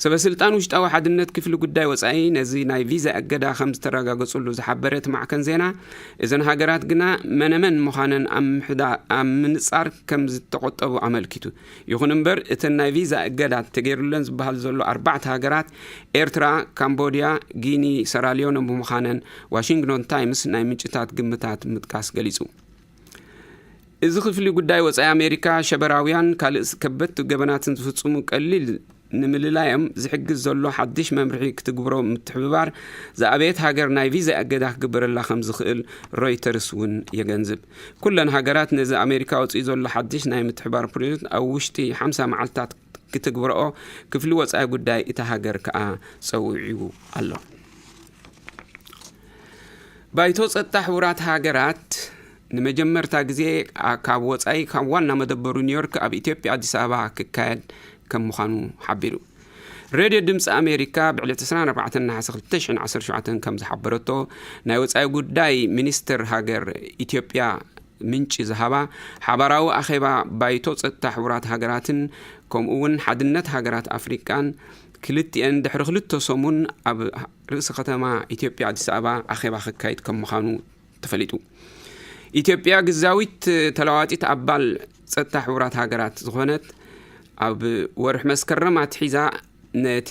ሰበ ስልጣን ውሽጣዊ ሓድነት ክፍሊ ጉዳይ ወጻኢ ነዚ ናይ ቪዛ እገዳ ከም ዝተረጋገጹሉ ዝሓበረ እቲ ማዕከን ዜና፣ እዘን ሃገራት ግና መነመን ምዃነን ኣብ ምሕዳ- ኣብ ምንጻር ከም ዝተቖጠቡ ኣመልኪቱ። ይኹን እምበር እተን ናይ ቪዛ እገዳ ተገይሩለን ዝበሃል ዘሎ ኣርባዕተ ሃገራት ኤርትራ፣ ካምቦድያ፣ ጊኒ፣ ሰራልዮን ብምዃነን ዋሽንግቶን ታይምስ ናይ ምንጭታት ግምታት ምጥቃስ ገሊጹ። እዚ ክፍሊ ጉዳይ ወጻኢ ኣሜሪካ ሸበራውያን ካልእ ከበድቲ ገበናትን ዝፍጽሙ ቀሊል ንምልላዮም ዝሕግዝ ዘሎ ሓድሽ መምርሒ ክትግብሮ ምትሕብባር ዝኣበየት ሃገር ናይ ቪዛ እገዳ ክግበረላ ከም ዝኽእል ሮይተርስ እውን የገንዝብ። ኩለን ሃገራት ነዚ ኣሜሪካ ኣውጺኡ ዘሎ ሓድሽ ናይ ምትሕባር ፕሮጀክት ኣብ ውሽጢ ሓምሳ መዓልታት ክትግብረኦ ክፍሊ ወጻኢ ጉዳይ እታ ሃገር ከኣ ጸዊዑ ኣሎ። ባይቶ ጸጥታ ሕቡራት ሃገራት ንመጀመርታ ግዜ ካብ ወጻኢ ካብ ዋና መደበሩ ኒውዮርክ ኣብ ኢትዮጵያ ኣዲስ ኣበባ ክካየድ ከም ምዃኑ ሓቢሩ። ሬድዮ ድምፂ ኣሜሪካ ብዕለት ዕስራን ኣርባዕተን ነሓሰ ክልተ ሽሕን ዓሰርተ ሸውዓተን ከም ዝሓበረቶ፣ ናይ ወጻኢ ጉዳይ ሚኒስትር ሃገር ኢትዮጵያ ምንጪ ዝሃባ ሓባራዊ ኣኼባ ባይቶ ጸጥታ ሕቡራት ሃገራትን ከምኡ እውን ሓድነት ሃገራት ኣፍሪቃን ክልቲኤን ድሕሪ ክልተ ሰሙን ኣብ ርእሲ ከተማ ኢትዮጵያ ኣዲስ ኣበባ ኣኼባ ክካየድ ከም ምዃኑ ተፈሊጡ። ኢትዮጵያ ግዛዊት ተለዋዋጢት ኣባል ጸጥታ ሕቡራት ሃገራት ዝኾነት ኣብ ወርሒ መስከረም ኣትሒዛ ነቲ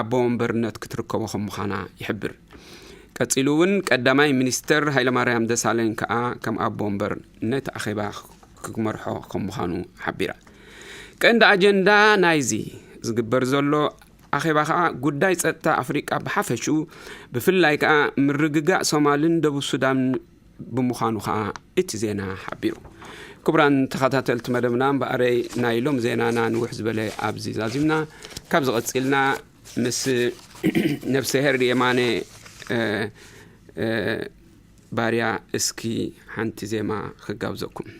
ኣቦ ወንበርነት ክትርከቦ ከም ምዃና ይሕብር። ቀጺሉ እውን ቀዳማይ ሚኒስትር ሃይለማርያም ደሳለኝ ከኣ ከም ኣቦ ወንበር ነቲ ኣኼባ ክመርሖ ከም ምዃኑ ሓቢራ። ቀንዲ ኣጀንዳ ናይዚ ዝግበር ዘሎ ኣኼባ ከኣ ጉዳይ ጸጥታ ኣፍሪቃ ብሓፈሽኡ ብፍላይ ከኣ ምርግጋእ ሶማልን ደቡብ ሱዳን ብምዃኑ ከኣ እቲ ዜና ሓቢሩ። ክቡራን ተኸታተልቲ መደብና፣ እምበኣረይ ናይ ሎም ዜናና ንውሕ ዝበለ ኣብዚ ዛዚምና። ካብ ዝቐጺልና ምስ ነብሰሄር የማነ ባርያ እስኪ ሓንቲ ዜማ ክጋብዘኩም።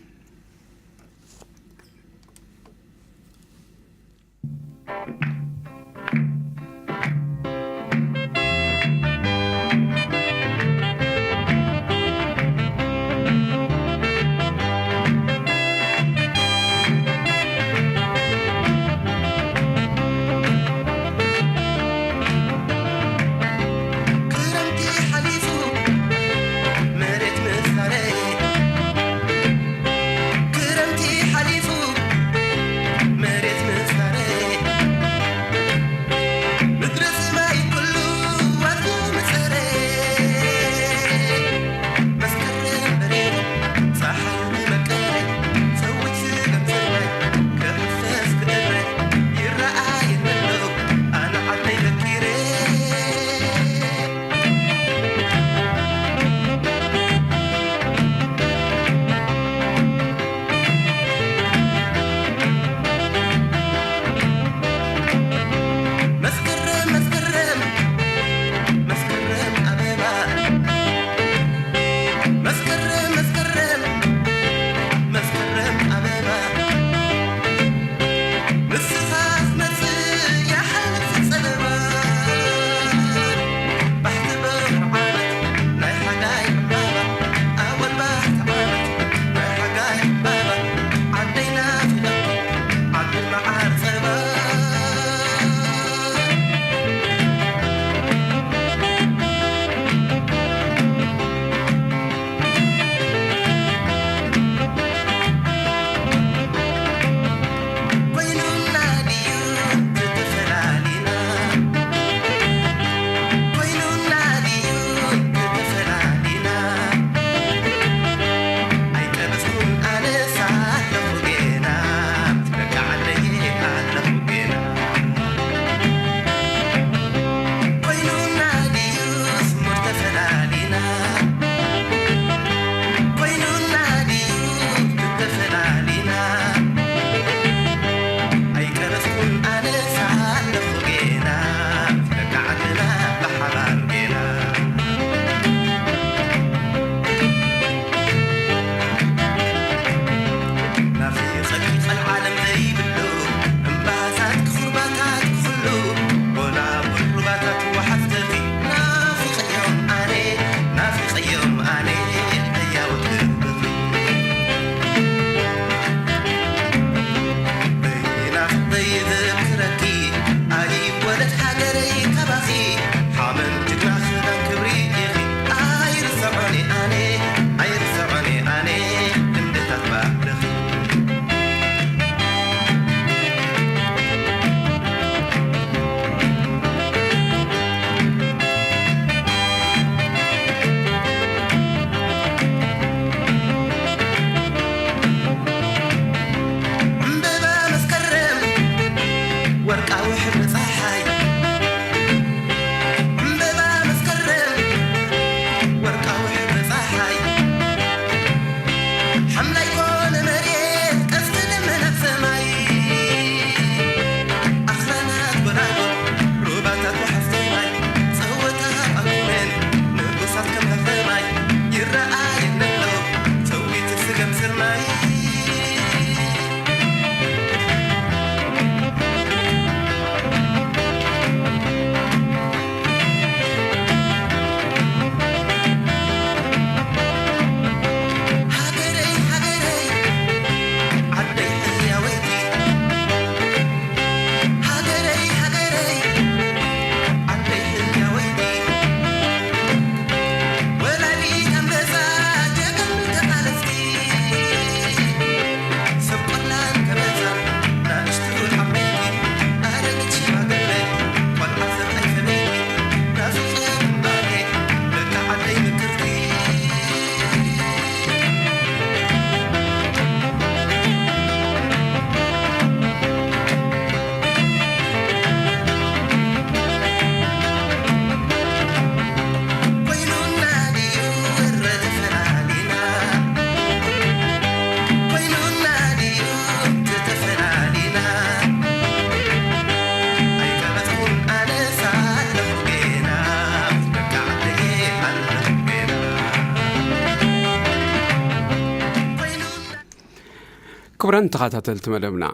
ክቡራን ተኸታተልቲ መደብና፣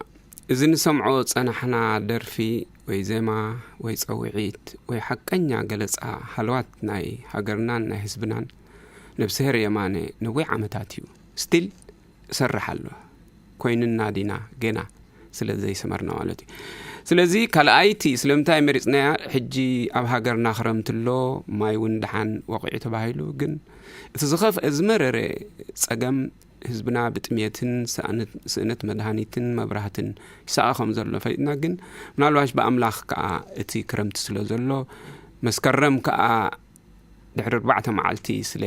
እዚ ንሰምዖ ጸናሕና ደርፊ ወይ ዜማ ወይ ጸውዒት ወይ ሓቀኛ ገለጻ ሃለዋት ናይ ሃገርናን ናይ ህዝብናን፣ ነብስሄር የማነ ነዊሕ ዓመታት እዩ ስቲል እሰርሕ ኣሎ። ኮይንና ዲና ገና ስለ ዘይሰመርና ማለት እዩ። ስለዚ ካልኣይቲ ስለምንታይ መሪጽናያ፣ ሕጂ ኣብ ሃገርና ክረምቲ ኣሎ፣ ማይ እውን ደሓን ወቒዑ ተባሂሉ፣ ግን እቲ ዝኸፍአ ዝመረረ ጸገም ህዝብና ብጥሜትን ስእነት መድሃኒትን መብራህትን ይሰኣ ከም ዘሎ ፈሊጥና፣ ግን ምናልባሽ ብኣምላኽ ከኣ እቲ ክረምቲ ስለ ዘሎ መስከረም ከኣ ድሕሪ ኣርባዕተ መዓልቲ ስለ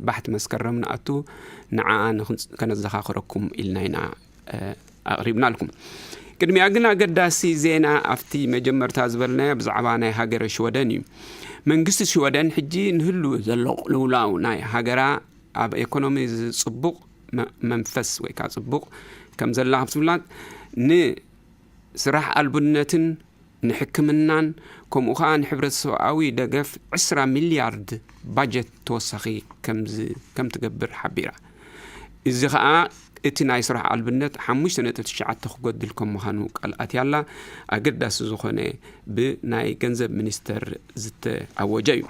ባሕቲ መስከረም ንኣቱ ንዓኣ ከነዘኻኽረኩም ኢልና ኢና ኣቕሪብናልኩም። ቅድሚያ ግን ኣገዳሲ ዜና ኣብቲ መጀመርታ ዝበልናዮ ብዛዕባ ናይ ሃገረ ሽወደን እዩ። መንግስቲ ሽወደን ሕጂ ንህሉ ዘሎ ቅልውላው ናይ ሃገራ ኣብ ኤኮኖሚ ዝጽቡቕ መንፈስ ወይ ከዓ ጽቡቕ ከም ዘላ ካብ ዝፍላጥ፣ ንስራሕ ኣልቡነትን ንሕክምናን ከምኡ ከዓ ንሕብረተሰብኣዊ ደገፍ ዕስራ ሚልያርድ ባጀት ተወሳኺ ከም ትገብር ሓቢራ። እዚ ከዓ እቲ ናይ ስራሕ ኣልብነት ሓሙሽተ ነጥቢ ትሽዓተ ክጎድል ከም ምዃኑ ቃል ኣትያላ። ኣገዳሲ ዝኾነ ብናይ ገንዘብ ሚኒስተር ዝተኣወጀ እዩ።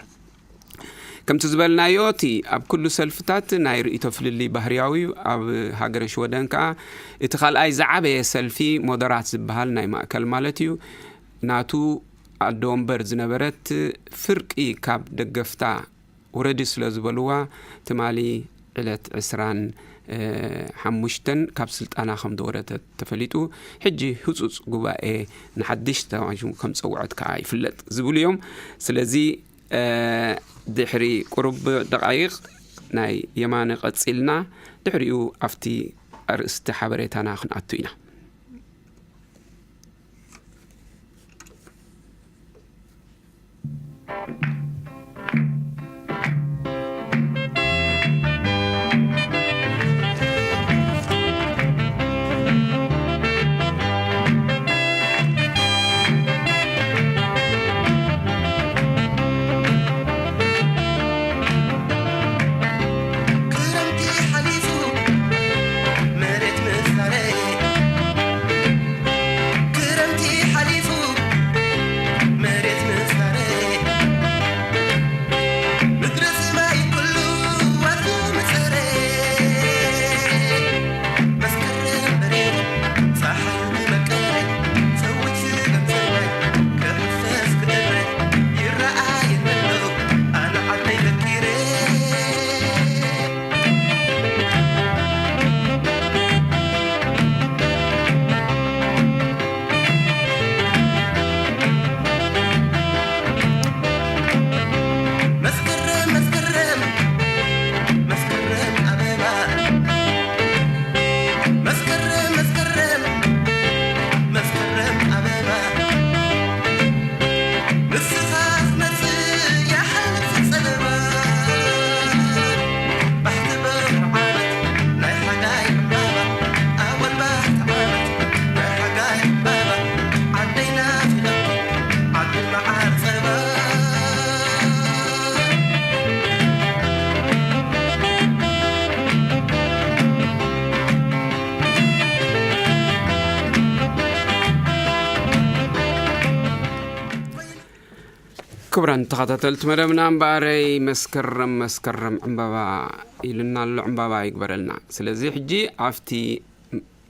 ከምቲ ዝበልናዮ፣ እቲ ኣብ ኩሉ ሰልፍታት ናይ ርእይቶ ፍልልይ ባህርያዊ እዩ። ኣብ ሃገረ ሽወደን ከኣ እቲ ካልኣይ ዝዓበየ ሰልፊ ሞደራት ዝበሃል ናይ ማእከል ማለት እዩ። ናቱ ኣደ ወንበር ዝነበረት ፍርቂ ካብ ደገፍታ ውረዲ ስለ ዝበልዋ፣ ትማሊ ዕለት ዕስራን ሓሙሽተን ካብ ስልጣና ከም ዝወረደት ተፈሊጡ። ሕጂ ህጹጽ ጉባኤ ንሓድሽ ተማሽሙ ከም ዝጸውዐት ከኣ ይፍለጥ ዝብሉ እዮም። ስለዚ ድሕሪ ቁሩብ ደቓይቕ ናይ የማነ ቀጺልና፣ ድሕሪኡ ኣብቲ ኣርእስቲ ሓበሬታና ክንኣቱ ኢና። ክቡራን ተኸታተልቲ መደብና፣ እምበኣረይ መስከረም መስከረም ዕምባባ ኢሉና ኣሎ። ዕምባባ ይግበረልና። ስለዚ ሕጂ ኣብቲ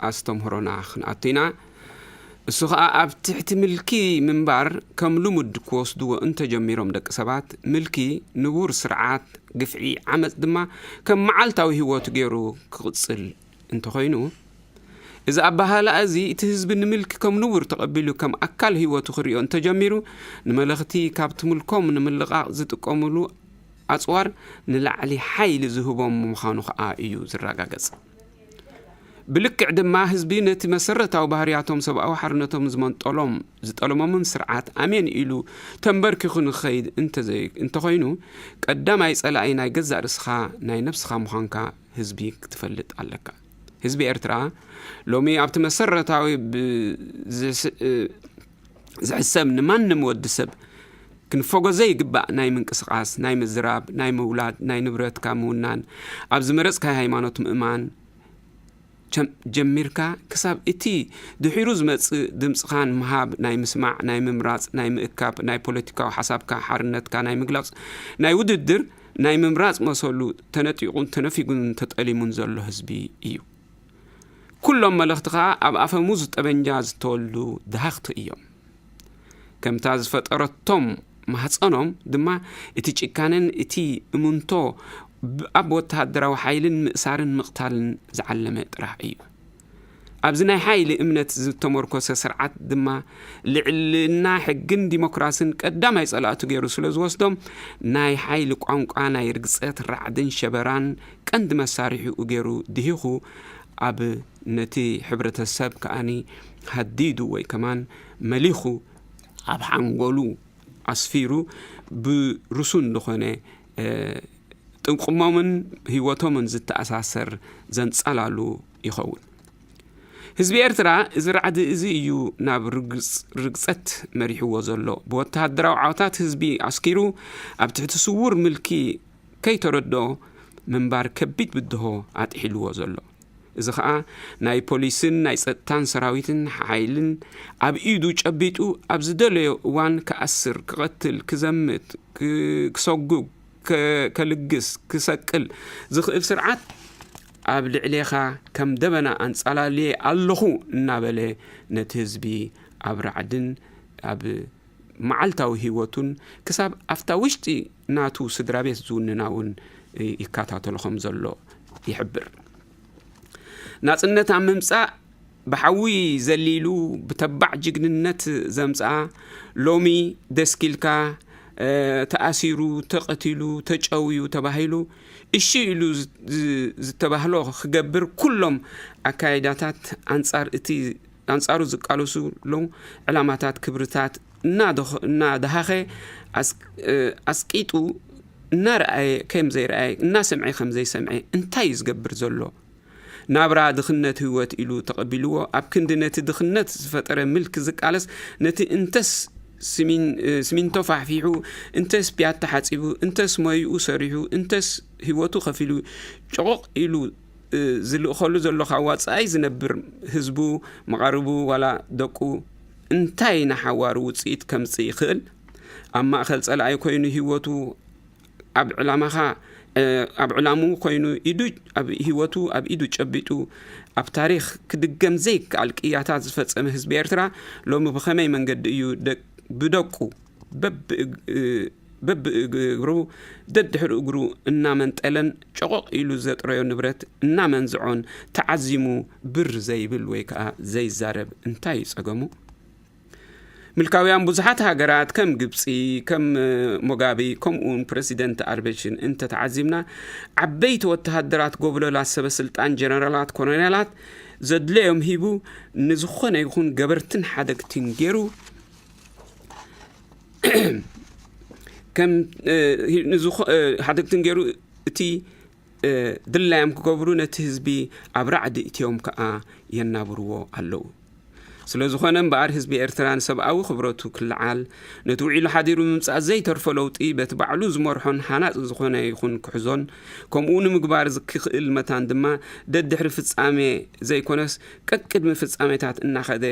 ኣስተምህሮና ክንኣቱ ኢና። እሱ ኸኣ ኣብ ትሕቲ ምልኪ ምንባር ከም ልሙድ ክወስድዎ እንተጀሚሮም ደቂ ሰባት፣ ምልኪ፣ ንቡር ስርዓት፣ ግፍዒ፣ ዓመጽ ድማ ከም መዓልታዊ ህይወቱ ገይሩ ክቕጽል እንተኾይኑ፣ እዚ ኣበሃህላ እዚ እቲ ህዝቢ ንምልኪ ከም ንቡር ተቐቢሉ ከም ኣካል ህይወቱ ክርእዮ እንተጀሚሩ፣ ንመለኽቲ ካብቲ ምልኮም ንምልቓቕ ዝጥቀሙሉ ኣጽዋር ንላዕሊ ሓይሊ ዝህቦም ምዃኑ ኸኣ እዩ ዝረጋገጽ። ብልክዕ ድማ ህዝቢ ነቲ መሰረታዊ ባህርያቶም ሰብኣዊ ሓርነቶም ዝመንጠሎም ዝጠለሞምን ስርዓት ኣሜን ኢሉ ተንበርኪኹ ንኸይድ እንተዘይ-፣ እንተኾይኑ፣ ቀዳማይ ጸላኢ ናይ ገዛእ ርእስኻ ናይ ነብስኻ ምዃንካ ህዝቢ ክትፈልጥ ኣለካ። ህዝቢ ኤርትራ ሎሚ ኣብቲ መሰረታዊ ብ-፣ ዝስ-፣ እ፣ ዝሕሰብ ንማንም ወዲ ሰብ ክንፈጎ ዘይግባእ ናይ ምንቅስቓስ፣ ናይ ምዝራብ፣ ናይ ምውላድ፣ ናይ ንብረትካ ምውናን፣ ኣብ ዝመረጽካዮ ሃይማኖት ምእማን ቸም-፣ ጀሚርካ ክሳብ እቲ ድሒሩ ዝመጽእ ድምጽኻን ምሃብ፣ ናይ ምስማዕ፣ ናይ ምምራጽ፣ ናይ ምእካብ፣ ናይ ፖለቲካዊ ሓሳብካ ሓርነትካ ናይ ምግላጽ፣ ናይ ውድድር፣ ናይ ምምራጽ መሰሉ ተነጢቑን ተነፊጉን ተጠሊሙን ዘሎ ህዝቢ እዩ። ኩሎም መለኽቲ ኸኣ ኣብ ኣፈሙዝ ጠበንጃ ዝተወልዱ ደሃኽቲ እዮም። ከምታ ዝፈጠረቶም ማህጸኖም ድማ እቲ ጭካነን እቲ እምንቶ ብ-፣ ኣብ ወተሃደራዊ ሓይልን ምእሳርን ምቕታልን ዝዓለመ ጥራሕ እዩ። ኣብዚ ናይ ሓይሊ እምነት ዝተመርኮሰ ስርዓት ድማ ልዕልና ሕግን ዲሞክራስን ቀዳማይ ጸላእቱ ገይሩ ስለ ዝወስዶም፣ ናይ ሓይሊ ቋንቋ ናይ ርግጸት፣ ራዕድን ሸበራን ቀንዲ መሳርሒኡ ገይሩ ድሂኹ፣ ኣብ ነቲ ሕብረተሰብ ከኣኒ ሃዲዱ ወይ ከማን መሊኹ ኣብ ሓንጎሉ ኣስፊሩ ብርሱን ዝኾነ፣ እ፣ ጥቕሞምን ህይወቶምን ዝተኣሳሰር ዘንጸላሉ ይኸውን። ህዝቢ ኤርትራ እዚ ራዕዲ እዚ እዩ ናብ ርግጽ-፣ ርግጸት መሪሕዎ ዘሎ። ብወተሃደራዊ ዓወታት ህዝቢ ኣስኪሩ ኣብ ትሕቲ ስዉር ምልኪ ከይተረድኦ ምንባር ከቢድ ብድሆ ኣጥሒልዎ ዘሎ። እዚ ኸኣ ናይ ፖሊስን ናይ ጸጥታን ሰራዊትን ሓይልን ኣብ ኢዱ ጨቢጡ ኣብ ዝደለዮ እዋን ክኣስር፣ ክቐትል፣ ክዘምት፣ ክ-፣ ክሰጉግ፣ ከ-፣ ከልግስ፣ ክሰቅል ዝኽእል ስርዓት ኣብ ልዕሌኻ ከም ደበና ኣንጻላልየ ኣለኹ እናበለ ነቲ ህዝቢ ኣብ ራዕድን ኣብ መዓልታዊ ህይወቱን ክሳብ ኣብታ ውሽጢ ናቱ ስድራ ቤት ዝውንና እውን ይከታተሎ ከም ዘሎ ይሕብር። ናጽነት ኣብ ምምጻእ ብሓዊ ዘሊሉ ብተባዕ ጅግንነት ዘምጽኣ፣ ሎሚ ደስኪልካ፣ እ፣ ተኣሲሩ፣ ተቐቲሉ፣ ተጨውዩ ተባሂሉ እሺ ኢሉ ዝ-፣ ዝ-፣ ዝተባህሎ ክገብር ኩሎም ኣካይዳታት ኣንጻር እቲ፣ ኣንጻሩ ዝቃለሱ ኣለዉ ዕላማታት ክብርታት እናደኸ-፣ እናደሃኸ ኣስ-፣ እ፣ ኣስቂጡ እናረኣየ ከም ዘይረኣየ፣ እናሰምዐ ከም ዘይሰምዐ እንታይ እዩ ዝገብር ዘሎ? ናብራ ድኽነት ህይወት ኢሉ ተቐቢልዎ፣ ኣብ ክንዲ ነቲ ድኽነት ዝፈጠረ ምልኪ ዝቃለስ፣ ነቲ እንተስ ስሚን-፣ እ፣ ስሚንቶ ፋሕፊሑ፣ እንተስ ቢያታ ሓጺቡ፣ እንተስ ሞይኡ ሰሪሑ፣ እንተስ ህይወቱ ከፊሉ፣ ጨቖቕ ኢሉ፣ እ፣ ዝልእኸሉ ዘሎ ካብ ወጻኢ ዝነብር ህዝቡ፣ መቓርቡ፣ ዋላ ደቁ እንታይ ንሓዋሩ ውጽኢት ከምጽእ ይኽእል? ኣብ ማእከል ጸላኢ ኮይኑ ህይወቱ ኣብ ዕላማኻ፣ እ፣ ኣብ ዕላምኡ ኮይኑ ኢዱ፣ ኣብ ህይወቱ ኣብ ኢዱ ጨቢጡ ኣብ ታሪኽ ክድገም ዘይከኣል ቅያታት ዝፈጸመ ህዝቢ ኤርትራ ሎሚ ብኸመይ መንገዲ እዩ ደ-፣ ብደቁ በብእግ-፣ እ፣ በብእግሩ ደድሕሪ እግሩ እናመንጠለን ጨቖቕ ኢሉ ዘጥረዮ ንብረት እናመንዝዖን ተዓዚሙ ብር ዘይብል ወይ ከኣ ዘይዛረብ እንታይ እዩ ጸገሙ? ምልካውያን ብዙሓት ሃገራት ከም ግብጺ፣ ከም፣ እ፣ ሞጋቢ፣ ከምኡውን ፕረሲደንት ኣልበሽን እንተተዓዚብና፣ ዓበይቲ ወተሃደራት፣ ጎብለላት፣ ሰበ ስልጣን፣ ጀነራላት፣ ኮሎኔላት ዘድለዮም ሂቡ ንዝኾነ ይኹን ገበርትን ሓደግትን ገይሩ፣ ከም፣ እ፣ ሂ-፣ ንዝኾ-፣ እ፣ ሓደግትን ገይሩ እቲ እ፣ ድላዮም ክገብሩ ነቲ ህዝቢ ኣብ ራዕዲ እትዮም ከኣ የናብርዎ ኣለዉ። ስለ ዝኾነ እምበኣር ህዝቢ ኤርትራ ንሰብኣዊ ክብረቱ ክለዓል፣ ነቲ ውዒሉ ሓዲሩ ምምጻእ ዘይተርፎ ለውጢ በቲ ባዕሉ ዝመርሖን ሃናጺ ዝኾነ ይኹን ክሕዞን፣ ከምኡ ንምግባር ዝክኽእል መታን ድማ ደድሕሪ ፍጻሜ ዘይኮነስ ቀቅድሚ ፍጻሜታት እናኸደ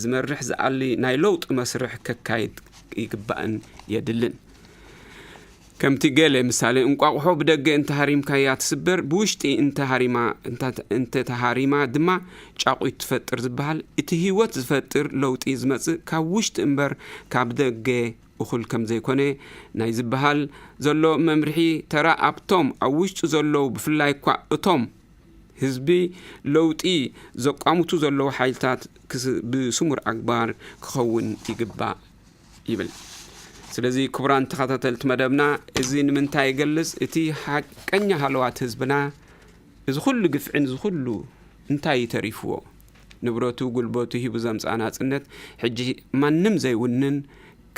ዝመርሕ ዝኣሊ ናይ ለውጢ መስርሕ ከካይድ ይግባእን የድልን። ከምቲ ገለ ምሳሌ እንቋቑሖ ብደገ እንተሃሪምካያ ትስበር፣ ብውሽጢ እንተሃሪማ፣ እንተ-፣ እንተተሃሪማ ድማ ጫቑት ትፈጥር ዝበሃል፣ እቲ ህይወት ዝፈጥር ለውጢ ዝመጽእ ካብ ውሽጢ እምበር ካብ ደገ እኹል ከም ዘይኮነ ናይ ዝበሃል ዘሎ መምርሒ ተራ ኣብቶም ኣብ ውሽጢ ዘለዉ፣ ብፍላይ እኳ እቶም ህዝቢ ለውጢ ዘቋምቱ ዘለዉ ሓይልታት ክስ-፣ ብስሙር ኣግባር ክኸውን ይግባእ ይብል። ስለዚ ክቡራን ተኸታተልቲ መደብና፣ እዚ ንምንታይ ይገልጽ? እቲ ሓቀኛ ሃለዋት ህዝብና፣ እዚ ኩሉ ግፍዕን እዚ ኩሉ እንታይ እዩ ተሪፍዎ? ንብረቱ፣ ጉልበቱ ሂቡ ዘምጽኣ ናጽነት፣ ሕጂ ማንም ዘይውንን፣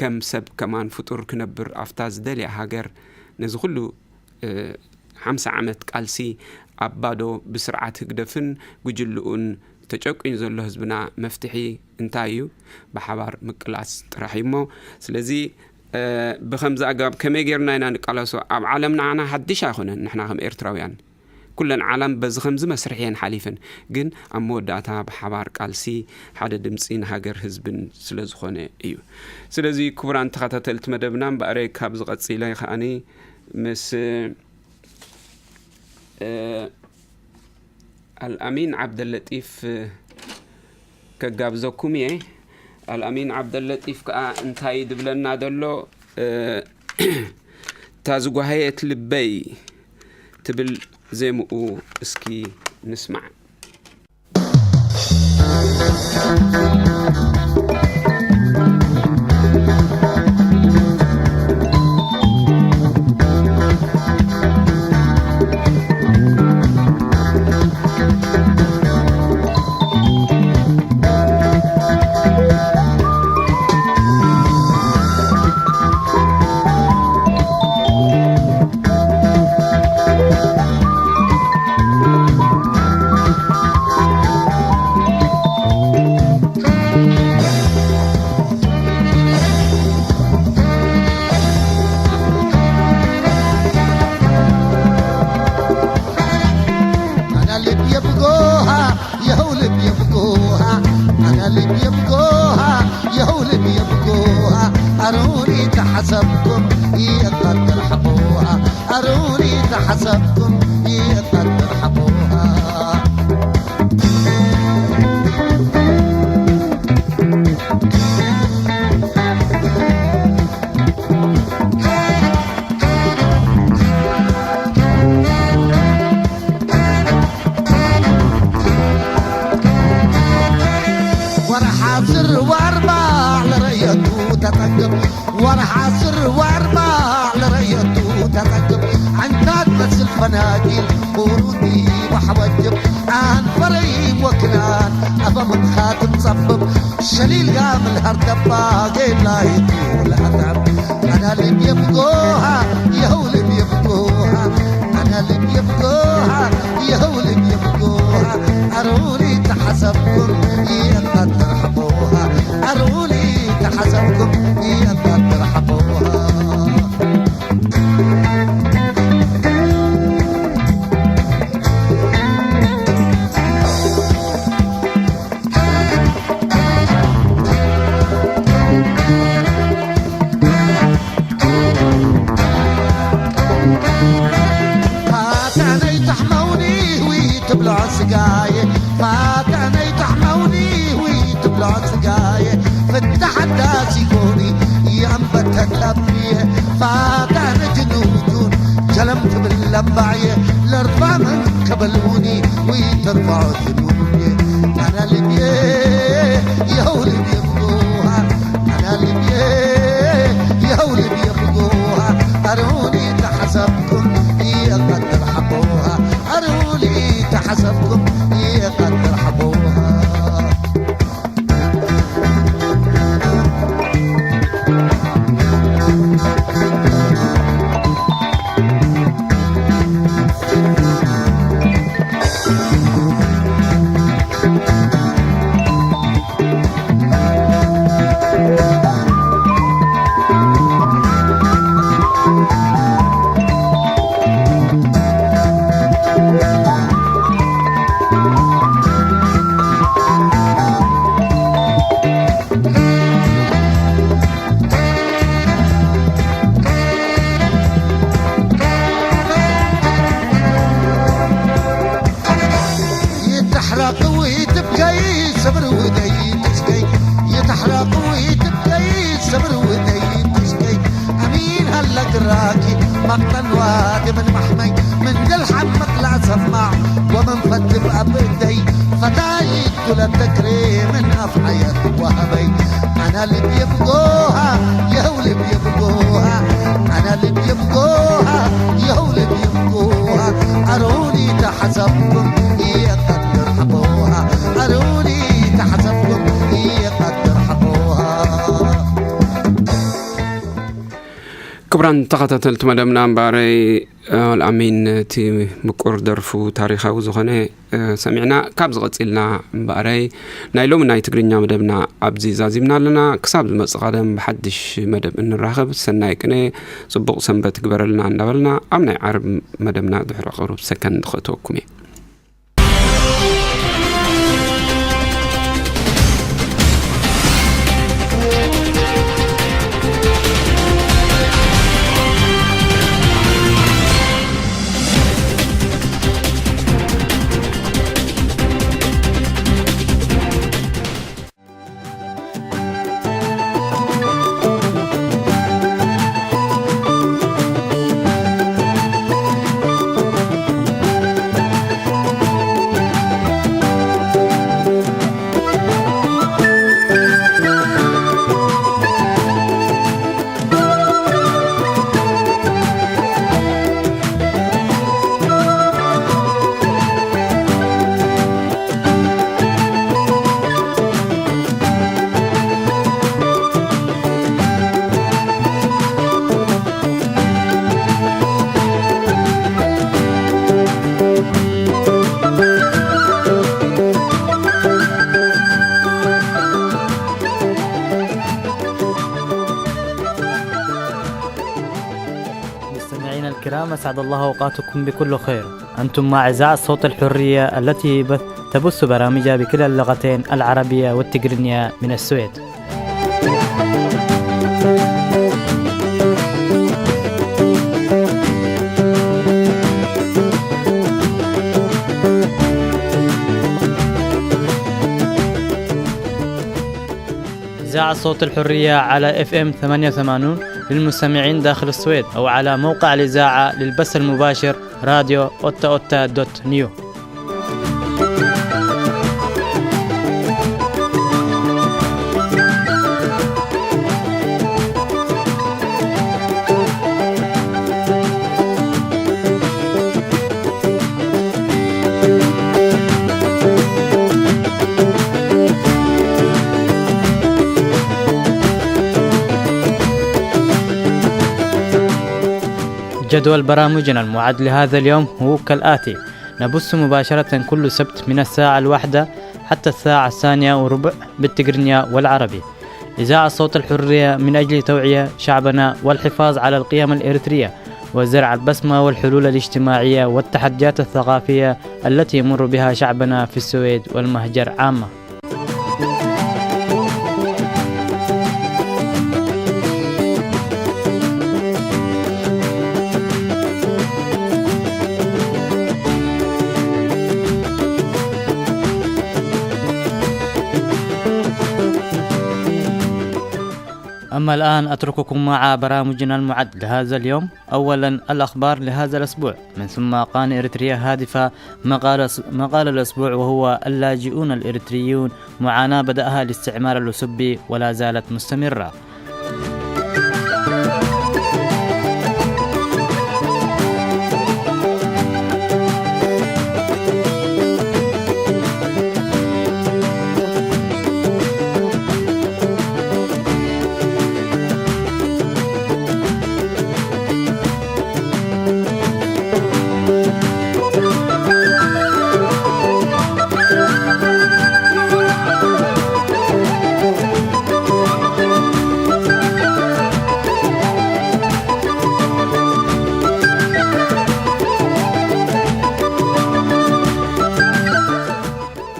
ከም ሰብ ከማን ፍጡር ክነብር ኣብታ ዝደልያ ሃገር፣ ነዚ ኩሉ፣ እ፣ ሓምሳ ዓመት ቃልሲ ኣብ ባዶ ብስርዓት ህግደፍን ጉጅልኡን ተጨቁኝ ዘሎ ህዝብና መፍትሒ እንታይ እዩ? ብሓባር ምቅላስ ጥራሕ እዩ እሞ። ስለዚ፣ እ፣ ብኸምዚ ኣገባብ ከመይ ጌርና ኢና ንቃለሶ? ኣብ ዓለም ንዓና ሓድሽ ኣይኮነን። ንሕና ከም ኤርትራውያን ኩለን ዓለም በዚ ከምዚ መስርሕ እየን ሓሊፈን። ግን ኣብ መወዳእታ ብሓባር ቃልሲ ሓደ ድምፂ ንሃገር ህዝብን ስለ ዝኾነ እዩ። ስለዚ ክቡራን ተኸታተልቲ መደብና፣ እምበኣረ ካብ ዝቐፂለ ከዓኒ ምስ፣ እ፣ ኣልኣሚን ዓብደለጢፍ ከጋብዘኩም እየ። ኣልኣሚን ዓብደለጢፍ ከኣ እንታይ ድብለና ዘሎ፣ እ፣ እታ ዝጓሃየት ልበይ ትብል ዜምኡ እስኪ ንስማዕ። ኣና ልብ የብጎሃ የኸው ልብ የብጎሃ ኣና ልብ የብጎሃ የኸው ልብ የብጎሃ ኣሮኒ ተሓሰብኩም ይእቀትር ሓቦሃ ኣሮኒ ተሓሰብኩም ይእቀትር ሓቦሃ ወርሓ ስር ዋርባ ለረየቱ ተጠግብ ወርሓ ስር ዋርባ ለረየቱ ተጠግብ ኣንታት መስል ፈናጊል ቁሩኒ ወሓወጅብ ኣንፈረይ ወክናን ኣፈምንኻ ትምጸብብ ሸሊልጋ ምልሃር ደባ ጌላይቱ ለኣጣብ ኣና ልብ የብጎሃ የኸው ልብ የብጎሃ ኣና ልብ የብጎሃ የኸው ልብ የብጎሃ ኣሮኒ ተሓሰብኩም ይእቀትር ሓቦሃ ኣሮኒ ተሓሰብኩም ይእቀትር ሓቦሃ ፋታነይ ተሕመውኒ ዊ ትብሎ ስጋየ ፋታነይ ተሕመውኒ ዊ ትብሎ ስጋየ ፍታሕ ኣዳሲ ኮኒ የንበተተብየ ፋታነ ጅኑጁን ጀለም ትብል ለባየ ለርፋምን ከበልውኒ ዊ ተርፋዖ ዝኑየ ኣና ልብየ የኸው ልብየ ብጎሃ ኣና ልብየ የኸው ልብየ ብጎሃ ኣሮኒ ተሓሰብኩም ይቐትር ሓቦሃ ኣሮኒ ተሓሰብኩም ይቐትር ሓቦሃ قوي تبقي صبر ودي تشقي، يتحرق قوي تبقي صبر ودي تشقي. أمين هلا قراكي مقتل وادي من محمي، من دل حمق لا سمع ومن فتب أبدي. فتاي كل الذكري من أفعي وهبي. أنا اللي بيبقوها، يا اللي بيبقوها، أنا اللي بيبقوها، يا اللي بيبقوها. أروني تحسبكم، يقدر حقوها. أروني تحسبكم، يقدر حقوها. ክቡራን ተኸታተልቲ መደብና እምበኣረይ ኣልኣሚን እቲ ምቁር ደርፉ ታሪኻዊ ዝኾነ ሰሚዕና። ካብ ዝቐፂልና እምበኣረይ ናይ ሎሚ ናይ ትግርኛ መደብና ኣብዚ ዛዚምና ኣለና። ክሳብ ዝመፅእ ቀደም ብሓድሽ መደብ እንራኸብ። ሰናይ ቅነ፣ ፅቡቕ ሰንበት ግበረልና እንዳበልና ኣብ ናይ ዓርብ መደብና ድሕሪ ቅሩብ ሰከንድ ክእተወኩም እየ። مستمعينا الكرام، أسعد الله أوقاتكم بكل خير. أنتم مع إذاعة صوت الحرية التي بث- تبث برامجها بكلا اللغتين العربية والتقرينية من السويد. إذاعة صوت الحرية على إف إم ثمانية وثمانين للمستمعين داخل السويد، أو على موقع الإذاعة للبث المباشر، راديو أوتا أوتا دوت نيو. جدول برامجنا المعد لهذا اليوم هو كالآتي: نبث مباشرة كل سبت من الساعة الواحدة حتى الساعة الثانية وربع بالتقرينيا والعربي. إذاعة صوت الحرية من أجل توعية شعبنا والحفاظ على القيم الإريترية وزرع البسمة والحلول الاجتماعية والتحديات الثقافية التي يمر بها شعبنا في السويد والمهجر عامة. أما الآن أترككم مع برامجنا المعد لهذا اليوم. أولا، الأخبار لهذا الأسبوع، من ثم قان إريتريا هادفة مقال، مقال الأسبوع، وهو اللاجئون الإريتريون، معاناة بدأها الاستعمار الأسبي ولا زالت مستمرة.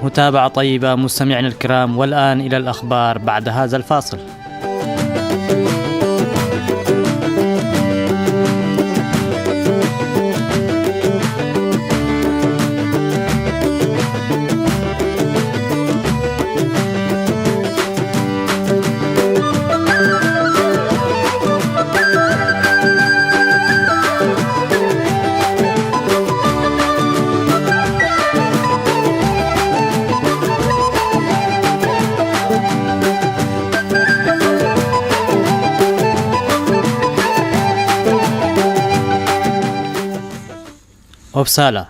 متابعة طيبة مستمعينا الكرام، والآن إلى الأخبار بعد هذا الفاصل. أوبسالا.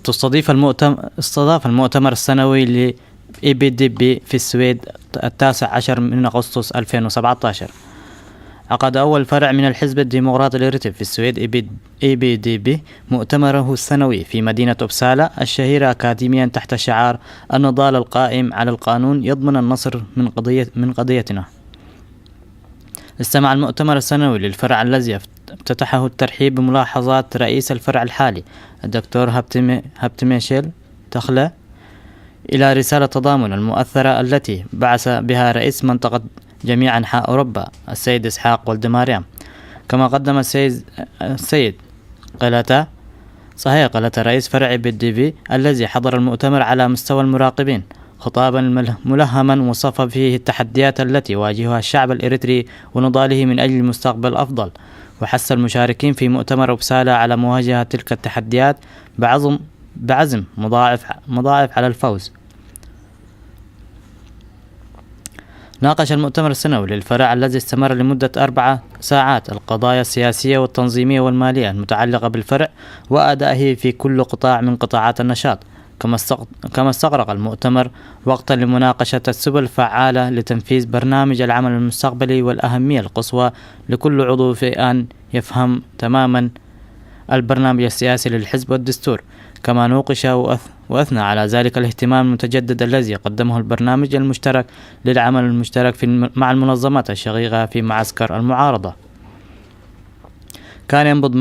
تستضيف المؤتم-، استضاف المؤتمر السنوي ل إي بي دي بي في السويد التاسع عشر من أغسطس ألفين وسبعتاشر. عقد أول فرع من الحزب الديمقراطي الإريتري في السويد، إي بي دي بي، مؤتمره السنوي في مدينة أوبسالا الشهيرة أكاديميا تحت شعار النضال القائم على القانون يضمن النصر من قضية، من قضيتنا. استمع المؤتمر السنوي للفرع الذي افتتحه الترحيب بملاحظات رئيس الفرع الحالي الدكتور هبتمي-، هبتميشيل تخلة إلى رسالة التضامن المؤثرة التي بعث بها رئيس منطقة جميع أنحاء أوروبا السيد إسحاق ولدماريام. كما قدم السيد، السيد قلتا، صحيح، قلتا رئيس فرع بالدي في الذي حضر المؤتمر على مستوى المراقبين خطابا مل-، ملهما وصف فيه التحديات التي يواجهها الشعب الإريتري ونضاله من أجل مستقبل أفضل، وحث المشاركين في مؤتمر أوبسالا على مواجهة تلك التحديات بعزم، بعزم مضاعف، مضاعف على الفوز. ناقش المؤتمر السنوي للفرع الذي استمر لمدة أربع ساعات القضايا السياسية والتنظيمية والمالية المتعلقة بالفرع وأدائه في كل قطاع من قطاعات النشاط. كما استغ-، كما استغرق المؤتمر وقتا لمناقشة السبل الفعالة لتنفيذ برنامج العمل المستقبلي والأهمية القصوى لكل عضو في أن يفهم تماما البرنامج السياسي للحزب والدستور. كما نوقش وأث-، وأثنى على ذلك الاهتمام المتجدد الذي قدمه البرنامج المشترك للعمل المشترك في الم-، مع المنظمات الشقيقة في معسكر المعارضة. كان ينبض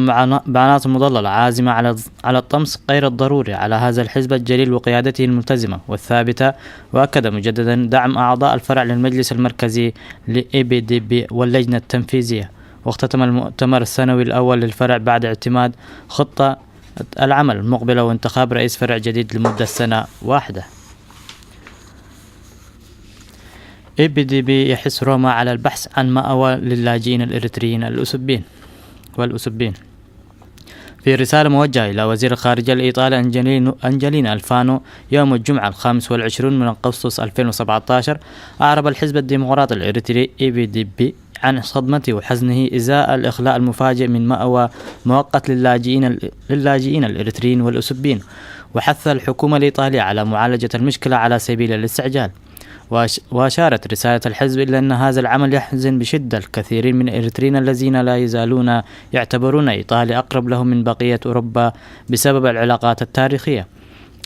بعناصر مضللة عازمة على، على الطمس غير الضروري على هذا الحزب الجليل وقيادته الملتزمة والثابتة. وأكد مجددا دعم أعضاء الفرع للمجلس المركزي ل إي بي دي بي واللجنة التنفيذية. واختتم المؤتمر السنوي الأول للفرع بعد اعتماد خطة العمل المقبلة وانتخاب رئيس فرع جديد لمدة سنة واحدة. إي بي دي بي يحث روما على البحث عن مأوى للاجئين الإريتريين الأسبين والأسبين. في رسالة موجهة إلى وزير الخارجية الإيطالي أنجلينو-، أنجلينا ألفانو يوم الجمعة الخامس والعشرون من أغسطس ألفين وسبعتاشر، أعرب الحزب الديمقراطي الإريتري إي بي دي بي عن صدمته وحزنه إزاء الإخلاء المفاجئ من مأوى مؤقت للاجئين ال-، للاجئين الإريتريين والأسبين، وحث الحكومة الإيطالية على معالجة المشكلة على سبيل الاستعجال. وأش-، وأشارت رسالة الحزب إلى أن هذا العمل يحزن بشدة الكثيرين من الإريتريين الذين لا يزالون يعتبرون إيطاليا أقرب لهم من بقية أوروبا بسبب العلاقات التاريخية.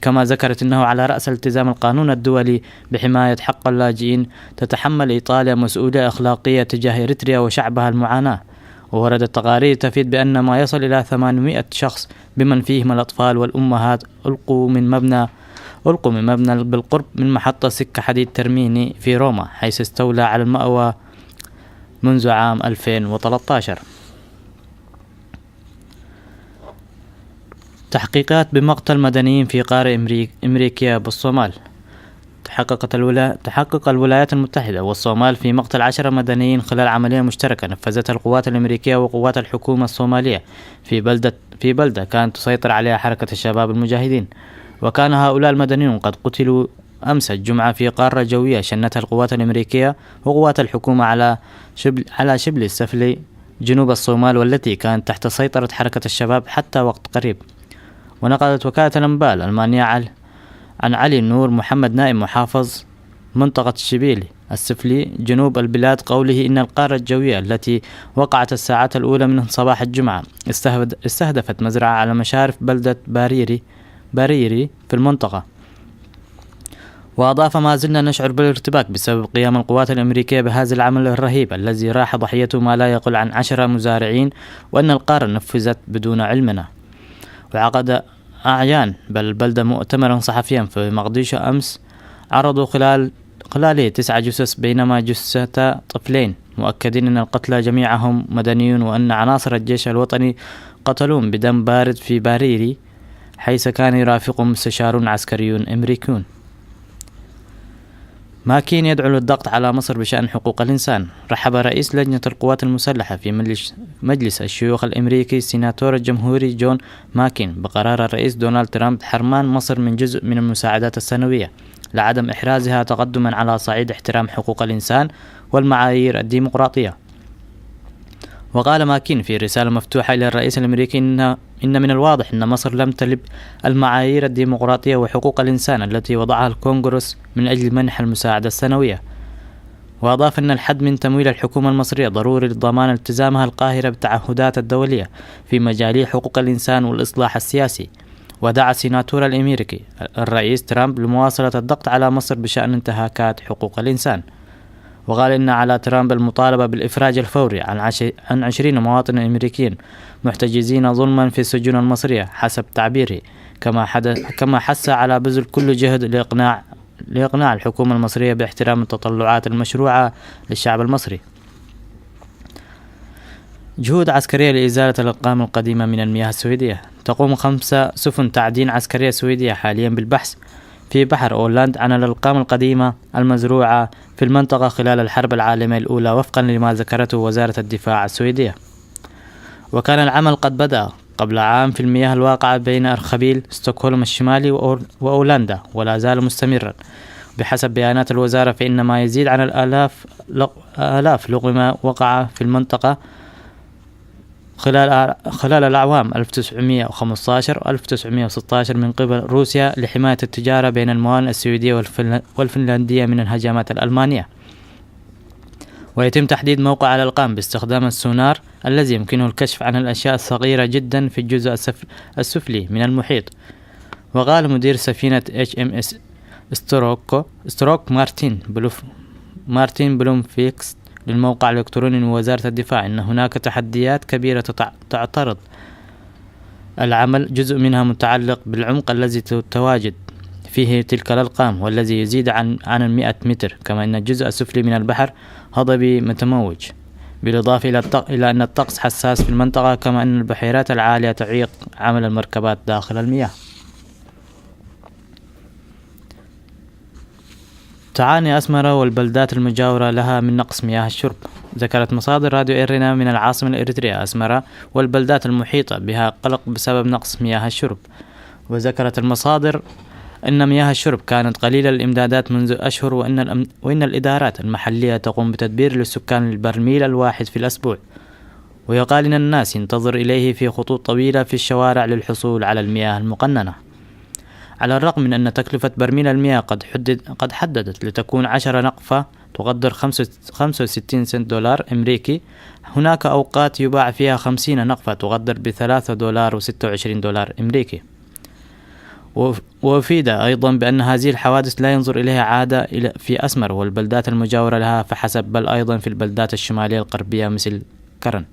كما ذكرت أنه على رأس التزام القانون الدولي بحماية حق اللاجئين، تتحمل إيطاليا مسؤولية أخلاقية تجاه إريتريا وشعبها المعاناة. ووردت تقارير تفيد بأن ما يصل إلى ثمانمائة شخص، بمن فيهم الأطفال والأمهات، ألقوا من مبنى، ألقوا من مبنى بالقرب من محطة سكة حديد ترميني في روما، حيث استولى على المأوى منذ عام ألفين وثلاثة عشر. تحقيقات بمقتل مدنيين في قارة أمريك-، أمريكية بالصومال. تحققت الولا-، تحقق الولايات المتحدة والصومال في مقتل عشرة مدنيين خلال عملية مشتركة نفذتها القوات الأمريكية وقوات الحكومة الصومالية في بلدة، في بلدة كانت تسيطر عليها حركة الشباب المجاهدين. وكان هؤلاء المدنيون قد قتلوا أمس الجمعة في قارة جوية شنتها القوات الأمريكية وقوات الحكومة على شبل، على شبل السفلي جنوب الصومال، والتي كانت تحت سيطرة حركة الشباب حتى وقت قريب. ونقلت وكالة الأنباء الألمانية عل-، عن علي نور محمد نائب محافظ منطقة شبيلي السفلي جنوب البلاد قوله إن القارة الجوية التي وقعت الساعات الأولى من صباح الجمعة استهد-، استهدفت مزرعة على مشارف بلدة باريري، باريري في المنطقة. وأضاف: "ما زلنا نشعر بالارتباك بسبب قيام القوات الأمريكية بهذا العمل الرهيب الذي راح ضحيته ما لا يقل عن عشرة مزارعين، وأن القارة نفذت بدون علمنا." وعقد أعيان بل البلدة مؤتمرا صحفيا في مقديشو أمس، عرضوا خلال، خلاله تسع جثث، بينما جثتا طفلين، مؤكدين أن القتلى جميعهم مدنيون، وأن عناصر الجيش الوطني قتلوهم بدم بارد في باريري، حيث كان يرافقهم مستشارون عسكريون أمريكيون. ماكين يدعو للضغط على مصر بشأن حقوق الإنسان. رحب رئيس لجنة القوات المسلحة في مجلس، مجلس الشيوخ الأمريكي السيناتور الجمهوري جون ماكين بقرار الرئيس دونالد ترامب حرمان مصر من جزء من المساعدات السنوية لعدم إحرازها تقدما على صعيد احترام حقوق الإنسان والمعايير الديمقراطية. وقال ماكين في رسالة مفتوحة إلى الرئيس الأمريكي إن، إن من الواضح أن مصر لم تلب المعايير الديمقراطية وحقوق الإنسان التي وضعها الكونغرس من أجل منح المساعدة السنوية. وأضاف أن الحد من تمويل الحكومة المصرية ضروري لضمان التزامها القاهرة بالتعهدات الدولية في مجال حقوق الإنسان والإصلاح السياسي. ودعا السيناتور الأمريكي الرئيس ترامب لمواصلة الضغط على مصر بشأن انتهاكات حقوق الإنسان. وقال إن على ترامب المطالبة بالإفراج الفوري عن عش-، عن عشرين مواطن أمريكيين محتجزين ظلما في السجون المصرية حسب تعبيره، كما حدث، كما حث على بذل كل جهد لإقناع، لإقناع الحكومة المصرية باحترام التطلعات المشروعة للشعب المصري. جهود عسكرية لإزالة الألقام القديمة من المياه السويدية. تقوم خمسة سفن تعدين عسكرية سويدية حاليا بالبحث في بحر أولاند عن الألقام القديمة المزروعة في المنطقة خلال الحرب العالمية الأولى، وفقا لما ذكرته وزارة الدفاع السويدية. وكان العمل قد بدأ قبل عام في المياه الواقعة بين أرخبيل ستوكهولم الشمالي وأور-، وأولندا، ولا زال مستمرا. بحسب بيانات الوزارة، فإن ما يزيد عن الآلاف لق-، آلاف لقمة وقع في المنطقة خلال، خلال الأعوام ألف وتسعمية وخمستاشر وألف وتسعمية وستاشر من قبل روسيا لحماية التجارة بين الموانئ السويدية والفن-، والفنلندية من الهجمات الألمانية. ويتم تحديد موقع الألقام باستخدام السونار الذي يمكنه الكشف عن الأشياء الصغيرة جدا في الجزء السف-، السفلي من المحيط. وقال مدير سفينة اتش ام اس ستروكو، ستروك مارتين بلوف-، مارتين بلومفيكس للموقع الإلكتروني ووزارة الدفاع إن هناك تحديات كبيرة تتع-، تعترض العمل، جزء منها متعلق بالعمق الذي ت-، تواجد فيه تلك الألقام، والذي يزيد عن، عن المائة متر، كما أن الجزء السفلي من البحر هضبي متموج، بالإضافة إلى الط-، إلى أن الطقس حساس في المنطقة، كما أن البحيرات العالية تعيق عمل المركبات داخل المياه. تعاني أسمرة والبلدات المجاورة لها من نقص مياه الشرب. ذكرت مصادر راديو إيرينا من العاصمة الإريترية أسمرة والبلدات المحيطة بها قلق بسبب نقص مياه الشرب. وذكرت المصادر أن مياه الشرب كانت قليلة الإمدادات منذ أشهر، وإن الأم-، وإن الإدارات المحلية تقوم بتدبير للسكان البرميل الواحد في الأسبوع. ويقال إن الناس ينتظر إليه في خطوط طويلة في الشوارع للحصول على المياه المقننة. على الرغم من أن تكلفة برميل المياه قد حدد-، قد حددت لتكون عشرة نقفة تقدر خمسة، خمسة وستين سنت دولار أمريكي، هناك أوقات يباع فيها خمسين نقفة تقدر بثلاثة دولار وستة وعشرين دولار أمريكي. وف-، وأفيد أيضًا بأن هذه الحوادث لا ينظر إليها عادة إلى، في أسمر والبلدات المجاورة لها فحسب، بل أيضًا في البلدات الشمالية الغربية مثل كرن.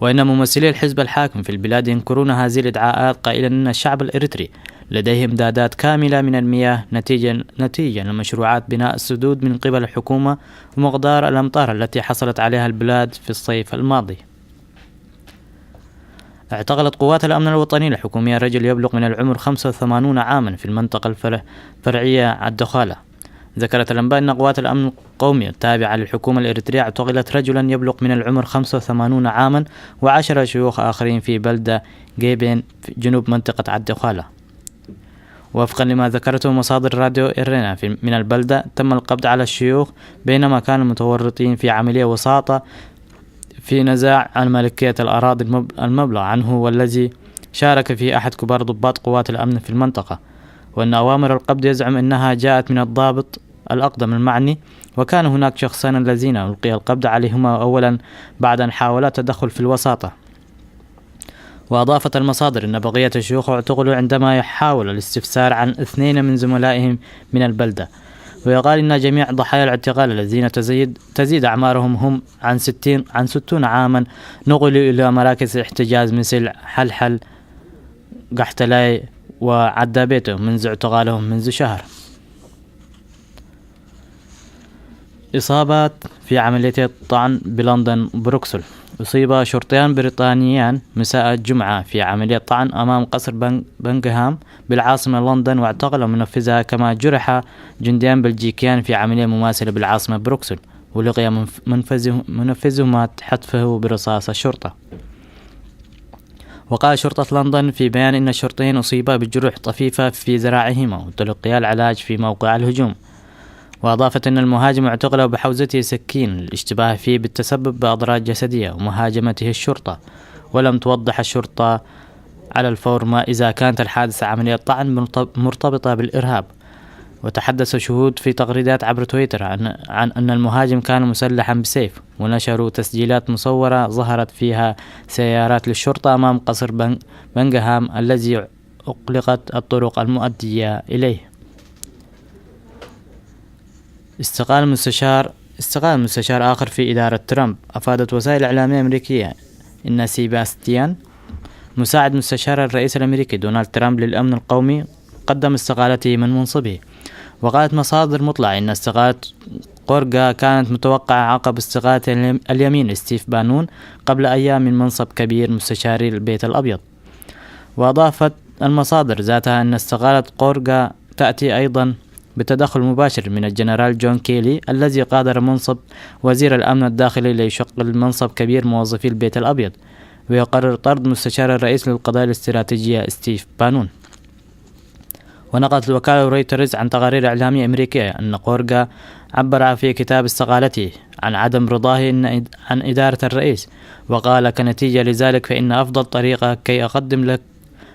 وإن ممثلي الحزب الحاكم في البلاد ينكرون هذه الادعاءات، قائلا إن الشعب الإريتري لديه إمدادات كاملة من المياه نتيجة، نتيجة لمشروعات بناء السدود من قبل الحكومة ومقدار الأمطار التي حصلت عليها البلاد في الصيف الماضي. اعتقلت قوات الأمن الوطني الحكومية رجل يبلغ من العمر خمسة وثمانون عاما في المنطقة الفر-، الفرعية عدخالة. ذكرت الأنباء أن قوات الأمن القومي التابعة للحكومة الإريترية اعتقلت رجلا يبلغ من العمر خمسة وثمانون عاما وعشرة شيوخ آخرين في بلدة جيبين في جنوب منطقة عدخالة. وفقا لما ذكرته مصادر راديو إيرينا في، من البلدة، تم القبض على الشيوخ بينما كانوا متورطين في عملية وساطة في نزاع عن ملكية الأراضي المب-، المبلغ عنه، والذي شارك فيه أحد كبار ضباط قوات الأمن في المنطقة. وأن أوامر القبض يزعم أنها جاءت من الضابط الأقدم المعني، وكان هناك شخصان اللذين ألقي القبض عليهما أولا بعد أن حاولا التدخل في الوساطة. وأضافت المصادر أن بقية الشيوخ اعتقلوا عندما يحاول الاستفسار عن اثنين من زملائهم من البلدة. ويقال إن جميع ضحايا الاعتقال الذين تزيد، تزيد أعمارهم هم عن ستين، عن ستون عاما، نقلوا إلى مراكز احتجاز مثل حلحل، قحتلاي وعدابيتو منذ اعتقالهم منذ شهر. إصابات في عملية طعن بلندن بروكسل. أصيب شرطيان بريطانيان مساء الجمعة في عملية طعن أمام قصر بن-، بنغهام بالعاصمة لندن، واعتقل منفذها، كما جرح جنديان بلجيكيان في عملية مماثلة بالعاصمة بروكسل، ولقي منف-، منفذه-، منفذهما حتفه برصاص الشرطة. وقال شرطة لندن في بيان إن الشرطيين أصيبا بجروح طفيفة في ذراعهما وتلقيا العلاج في موقع الهجوم. وأضافت أن المهاجم اعتقل بحوزته سكين للاشتباه فيه بالتسبب بأضرار جسدية ومهاجمته الشرطة، ولم توضح الشرطة على الفور ما إذا كانت الحادثة عملية طعن مرتب-، مرتبطة بالإرهاب. وتحدث شهود في تغريدات عبر تويتر عن، عن أن المهاجم كان مسلحا بسيف، ونشروا تسجيلات مصورة ظهرت فيها سيارات للشرطة أمام قصر بن-، بنغهام الذي أغلقت الطرق المؤدية إليه. استقال مستشار استقال مستشار آخر في إدارة ترامب. أفادت وسائل إعلامية أمريكية أن سيباستيان، مساعد مستشار الرئيس الأمريكي دونالد ترامب للأمن القومي، قدم استقالته من منصبه. وقالت مصادر مطلعة إن استقالة قورغا كانت متوقعة عقب استقالة اليم-، اليمين ستيف بانون قبل أيام من منصب كبير مستشاري البيت الأبيض. وأضافت المصادر ذاتها أن استقالة قورغا تأتي أيضًا بتدخل مباشر من الجنرال جون كيلي الذي غادر منصب وزير الأمن الداخلي ليشغل منصب كبير موظفي البيت الأبيض، ويقرر طرد مستشار الرئيس للقضايا الاستراتيجية ستيف بانون. ونقلت وكالة رويترز عن تقارير إعلامية أمريكية أن قورغا عبر في كتاب استقالته عن عدم رضاه إن-، عن إدارة الرئيس، وقال: "كنتيجة لذلك فإن أفضل طريقة كي أقدم لك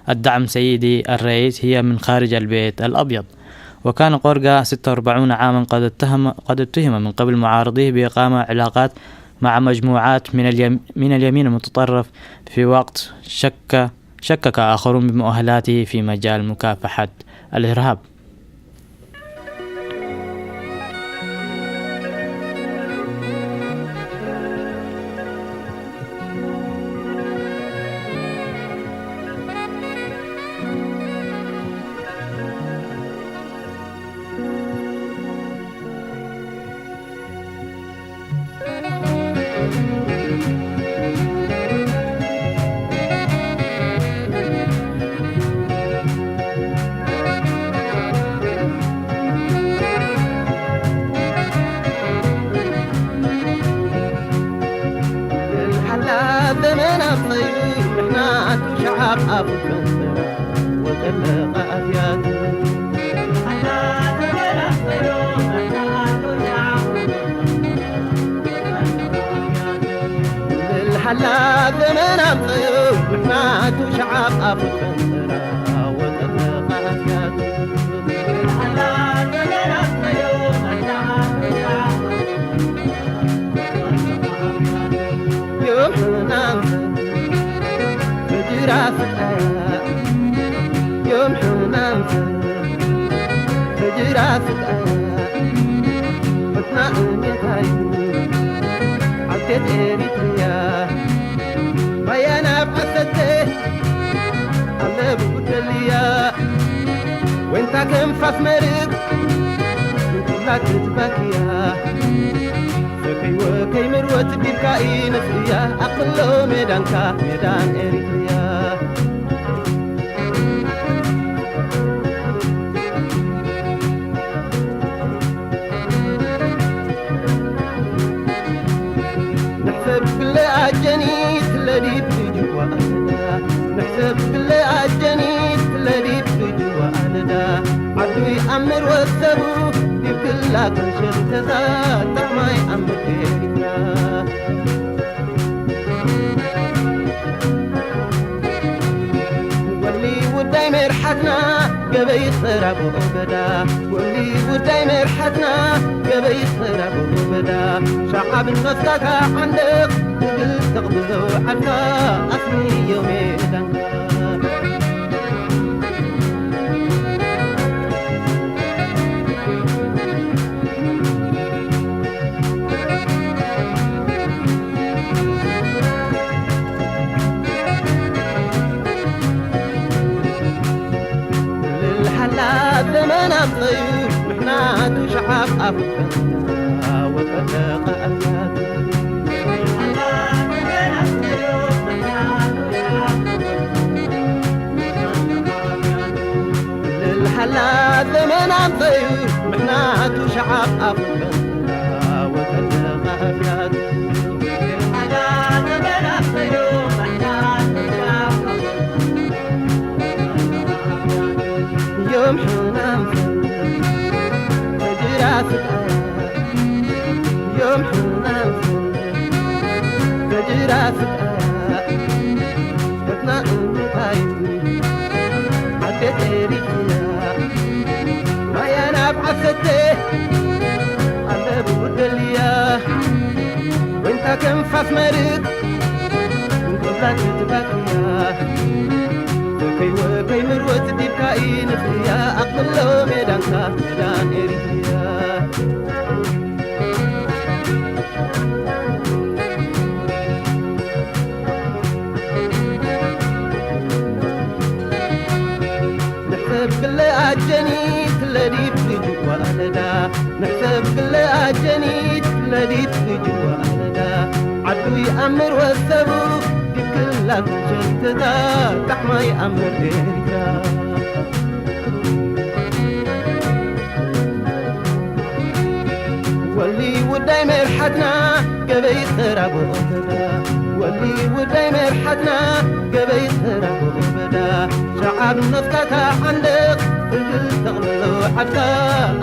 الدعم سيدي الرئيس هي من خارج البيت الأبيض". وكان قورغا ستة وأربعين عامًا قد اتهم، قد اتهم من قبل معارضيه بإقامة علاقات مع مجموعات من اليم-، من اليمين المتطرف في وقت شك شكك آخرون بمؤهلاته في مجال مكافحة الإرهاب. ዳፍኣ እትና እንታይ ዓደት ኤሪትርያ ማያ ናብ ዓሰተ ኣለቡ ደልያ ወንታ ከም ፋስ መርቅ እንቅብላ ክትባክያ ወከይ ወከይ ምርወት ዲብካኢ ንፍያ ኣቕብሎ ሜዳንካ ሜዳን ኤሪትርያ ንሕሰብ ክለ ኣጀኒት ለዲት ብጅዋ ኣለዳ ንሕሰብ ክለ ኣጀኒት ለዲት ብጅዋ ኣለዳ ዓዱ ይኣምር ወሰቡ ድክላ ሸተታ ጣዕማ ይኣምር ኤሪትራ ወሊ ውዳይ መርሓትና ገበይ ተራቦ ኦተዳ ወሊ ውዳይ መርሓትና ገበይ ተራቦ ኦተዳ ሸዓብ ነፍካታ ዓንደቕ ትብል ተቕልሎ ዓድካ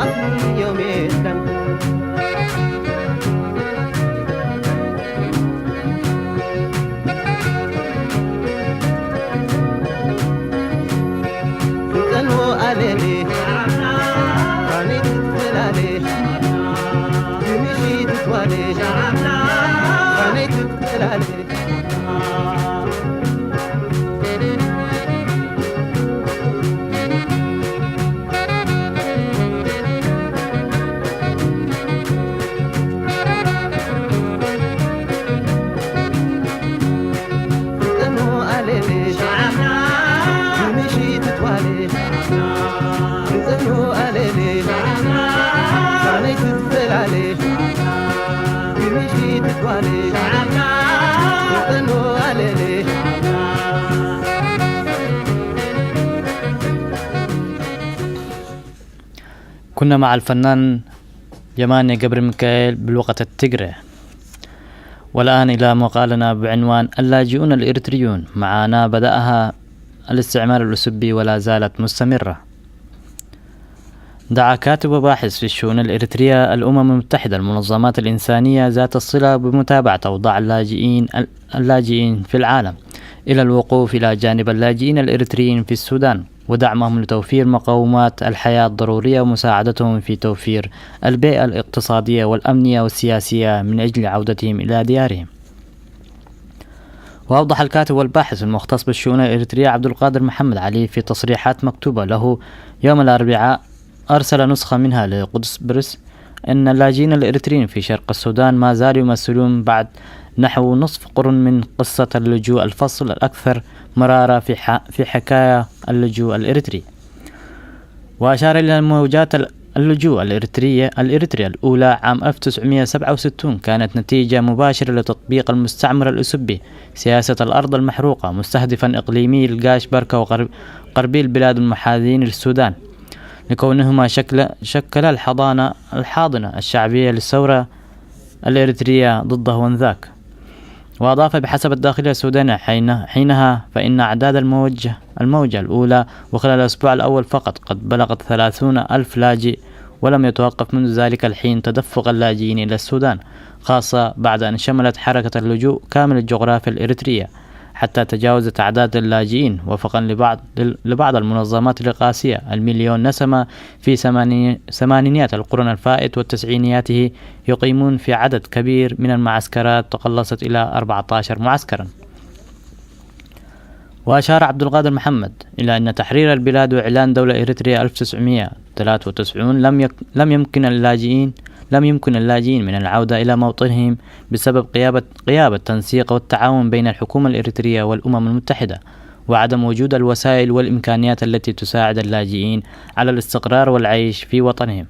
ኣስልዮ ሜዳንካ كنا مع الفنان يماني قبر ميكائيل بلغة التيغري. والآن إلى مقالنا بعنوان اللاجئون الإريتريون، معانا بدأها الاستعمار الأسبي ولا زالت مستمرة. دعا كاتب وباحث في الشؤون الإريترية الأمم المتحدة المنظمات الإنسانية ذات الصلة بمتابعة أوضاع اللاجئين، اللاجئين في العالم إلى الوقوف إلى جانب اللاجئين الإريتريين في السودان ودعمهم لتوفير مقومات الحياة الضرورية ومساعدتهم في توفير البيئة الاقتصادية والأمنية والسياسية من أجل عودتهم إلى ديارهم. وأوضح الكاتب والباحث المختص بالشؤون الإريترية عبد القادر محمد علي في تصريحات مكتوبة له يوم الأربعاء، أرسل نسخة منها لقدس برس، أن اللاجئين الإريتريين في شرق السودان ما زالوا يمثلون بعد نحو نصف قرن من قصة اللجوء الفصل الأكثر مرارة في ح-، في حكاية اللجوء الإريتري. وأشار إلى موجات ال-، اللجوء الإريترية، الإريترية الأولى عام ألف وتسعمية وسبعة وستين كانت نتيجة مباشرة لتطبيق المستعمر الأسبي سياسة الأرض المحروقة، مستهدفا إقليمي القاش بركة وغرب-، غربي البلاد المحاذين للسودان، لكونهما شكل-، شكل الحضانة، الحاضنة الشعبية للثورة الإريترية ضده وانذاك. وأضاف: بحسب الداخلية السودانية حين-، حينها فإن أعداد الموجة، الموجة الأولى وخلال الأسبوع الأول فقط قد بلغت ثلاثون ألف لاجئ، ولم يتوقف منذ ذلك الحين تدفق اللاجئين إلى السودان، خاصة بعد أن شملت حركة اللجوء كامل الجغرافيا الإريترية، حتى تجاوزت أعداد اللاجئين، وفقا لبعض، لبعض المنظمات الإغاثية، المليون نسمة في ثماني-، ثمانينيات القرن الفائت والتسعينيات يقيمون في عدد كبير من المعسكرات تقلصت إلى أربعتاشر معسكرا. وأشار عبد القادر محمد إلى أن تحرير البلاد وإعلان دولة إريتريا ألف وتسعمية وتلاتة وتسعين لم يك-، لم يمكن اللاجئين، لم يمكن اللاجئين من العودة إلى موطنهم بسبب غياب، غياب التنسيق والتعاون بين الحكومة الإريترية والأمم المتحدة، وعدم وجود الوسائل والإمكانيات التي تساعد اللاجئين على الاستقرار والعيش في وطنهم.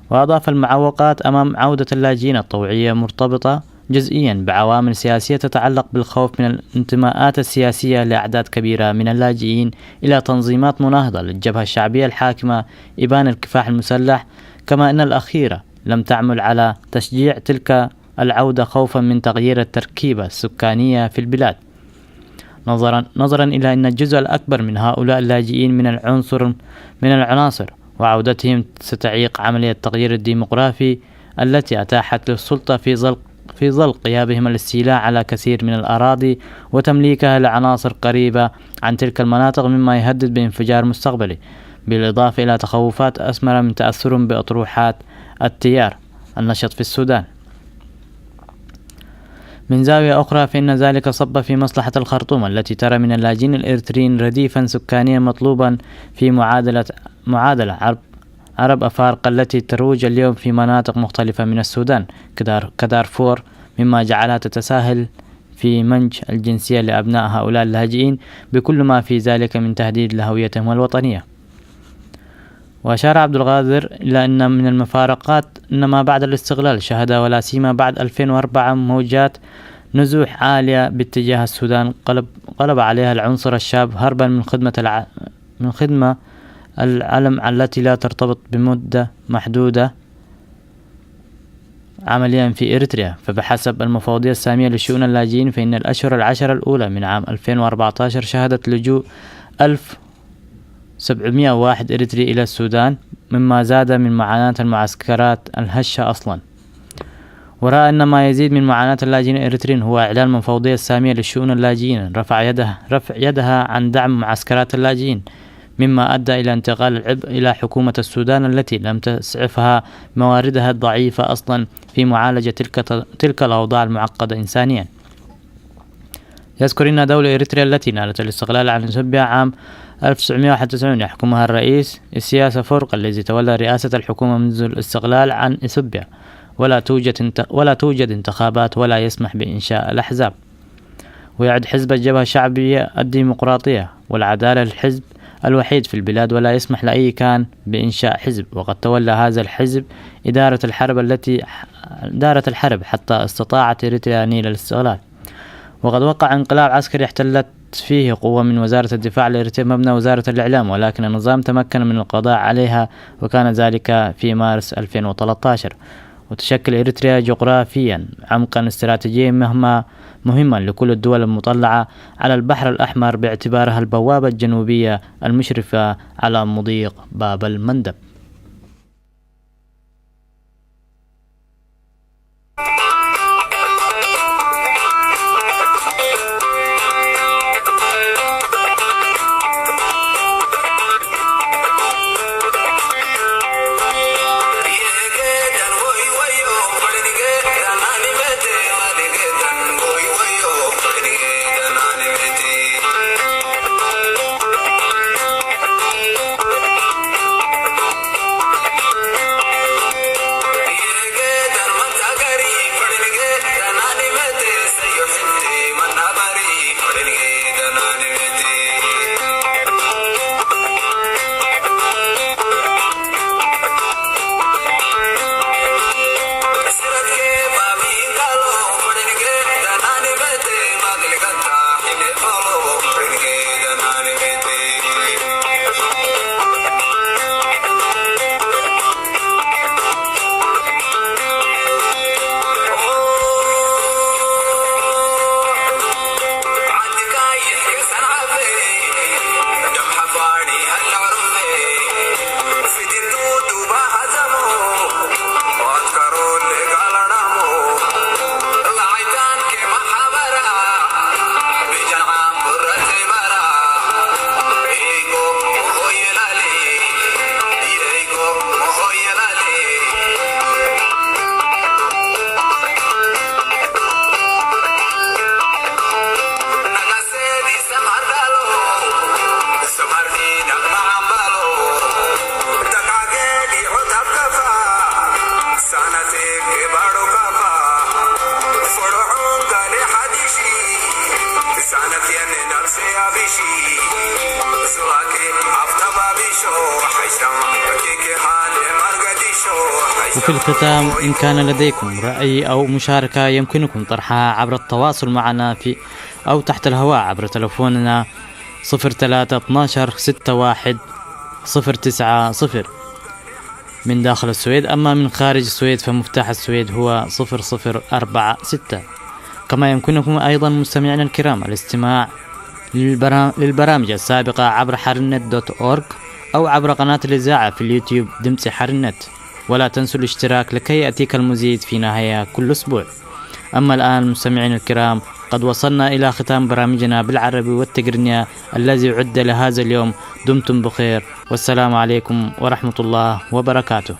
وأضاف: المعوقات أمام عودة اللاجئين الطوعية مرتبطة جزئيا بعوامل سياسية تتعلق بالخوف من الانتماءات السياسية لأعداد كبيرة من اللاجئين إلى تنظيمات مناهضة للجبهة الشعبية الحاكمة إبان الكفاح المسلح، كما أن الأخيرة لم تعمل على تشجيع تلك العودة خوفا من تغيير التركيبة السكانية في البلاد، نظرا، نظرا إلى أن الجزء الأكبر من هؤلاء اللاجئين من العنصر، من العناصر، وعودتهم ستعيق عملية التغيير الديموغرافي التي أتاحت للسلطة في زلق في ظل قيامهم الاستيلاء على كثير من الأراضي وتمليكها لعناصر قريبة عن تلك المناطق، مما يهدد بانفجار مستقبلي، بالإضافة إلى تخوفات أثمر من تأثرهم بأطروحات التيار النشط في السودان. من زاوية أخرى، فإن ذلك صب في مصلحة الخرطوم، التي ترى من اللاجئين الإريتريين رديفا سكانيا مطلوبا في معادلة، معادلة عرب، عرب أفارقة التي تروج اليوم في مناطق مختلفة من السودان، كدار-، كدارفور، مما جعلها تتساهل في منج الجنسية لأبناء هؤلاء اللاجئين، بكل ما في ذلك من تهديد لهويتهم الوطنية. وأشار عبد القادر إلى أن من المفارقات أن ما بعد الاستقلال شهد، ولا سيما بعد ألفين وأربعة، موجات نزوح عالية باتجاه السودان، قلب، قلب عليها العنصر الشاب هربا من خدمة الع-، من خدمة العلم التي لا ترتبط بمدة محدودة عمليا في إريتريا. فبحسب المفوضية السامية لشؤون اللاجئين، فإن الأشهر العشرة الأولى من عام ألفين وأربعتاشر شهدت لجوء ألف سبعمية وواحد إريتري إلى السودان، مما زاد من معاناة المعسكرات الهشة أصلا. ورأى أن ما يزيد من معاناة اللاجئين الإريتريين هو إعلان المفوضية السامية لشؤون اللاجئين رفع يدها، رفع يدها عن دعم معسكرات اللاجئين، مما أدى إلى انتقال العبء إلى حكومة السودان التي لم تسعفها مواردها الضعيفة أصلا في معالجة تلك، تلك الأوضاع المعقدة إنسانيا. يذكر أن دولة إريتريا التي نالت الاستقلال عن إثيوبيا عام ألف وتسعمية وواحد وتسعين يحكمها الرئيس إسياس أفورق الذي تولى رئاسة الحكومة منذ الاستقلال عن إثيوبيا، ولا توجد انت-، ولا توجد انتخابات ولا يسمح بإنشاء الأحزاب. ويعد حزب الجبهة الشعبية الديمقراطية والعدالة الحزب الوحيد في البلاد، ولا يسمح لأي كان بإنشاء حزب، وقد تولى هذا الحزب إدارة الحرب التي، إدارة الحرب حتى استطاعت إريتريا نيل الاستقلال. وقد وقع انقلاب عسكري احتلت فيه قوة من وزارة الدفاع الإريترية مبنى وزارة الإعلام، ولكن النظام تمكن من القضاء عليها، وكان ذلك في مارس ألفين وتلتاشر. وتشكل إريتريا جغرافيا عمقا استراتيجيا مهما، مهما لكل الدول المطلعة على البحر الأحمر، باعتبارها البوابة الجنوبية المشرفة على مضيق باب المندب. وفي الختام، إن كان لديكم رأي أو مشاركة، يمكنكم طرحها عبر التواصل معنا في، أو تحت الهواء عبر تلفوننا صفر ثلاثة اثناشر ستة واحد صفر تسعة صفر. من داخل السويد، أما من خارج السويد فمفتاح السويد هو صفر صفر أربعة ستة. كما يمكنكم أيضًا مستمعينا الكرام الاستماع للبرا-، للبرامج السابقة عبر حرنت دوت أورغ أو عبر قناة الإذاعة في اليوتيوب دمتي حرنت. ولا تنسوا الاشتراك لكي يأتيك المزيد في نهاية كل أسبوع. أما الآن مستمعينا الكرام، قد وصلنا إلى ختام برامجنا بالعربي والتقرنية الذي عد لهذا اليوم. دمتم بخير، والسلام عليكم ورحمة الله وبركاته.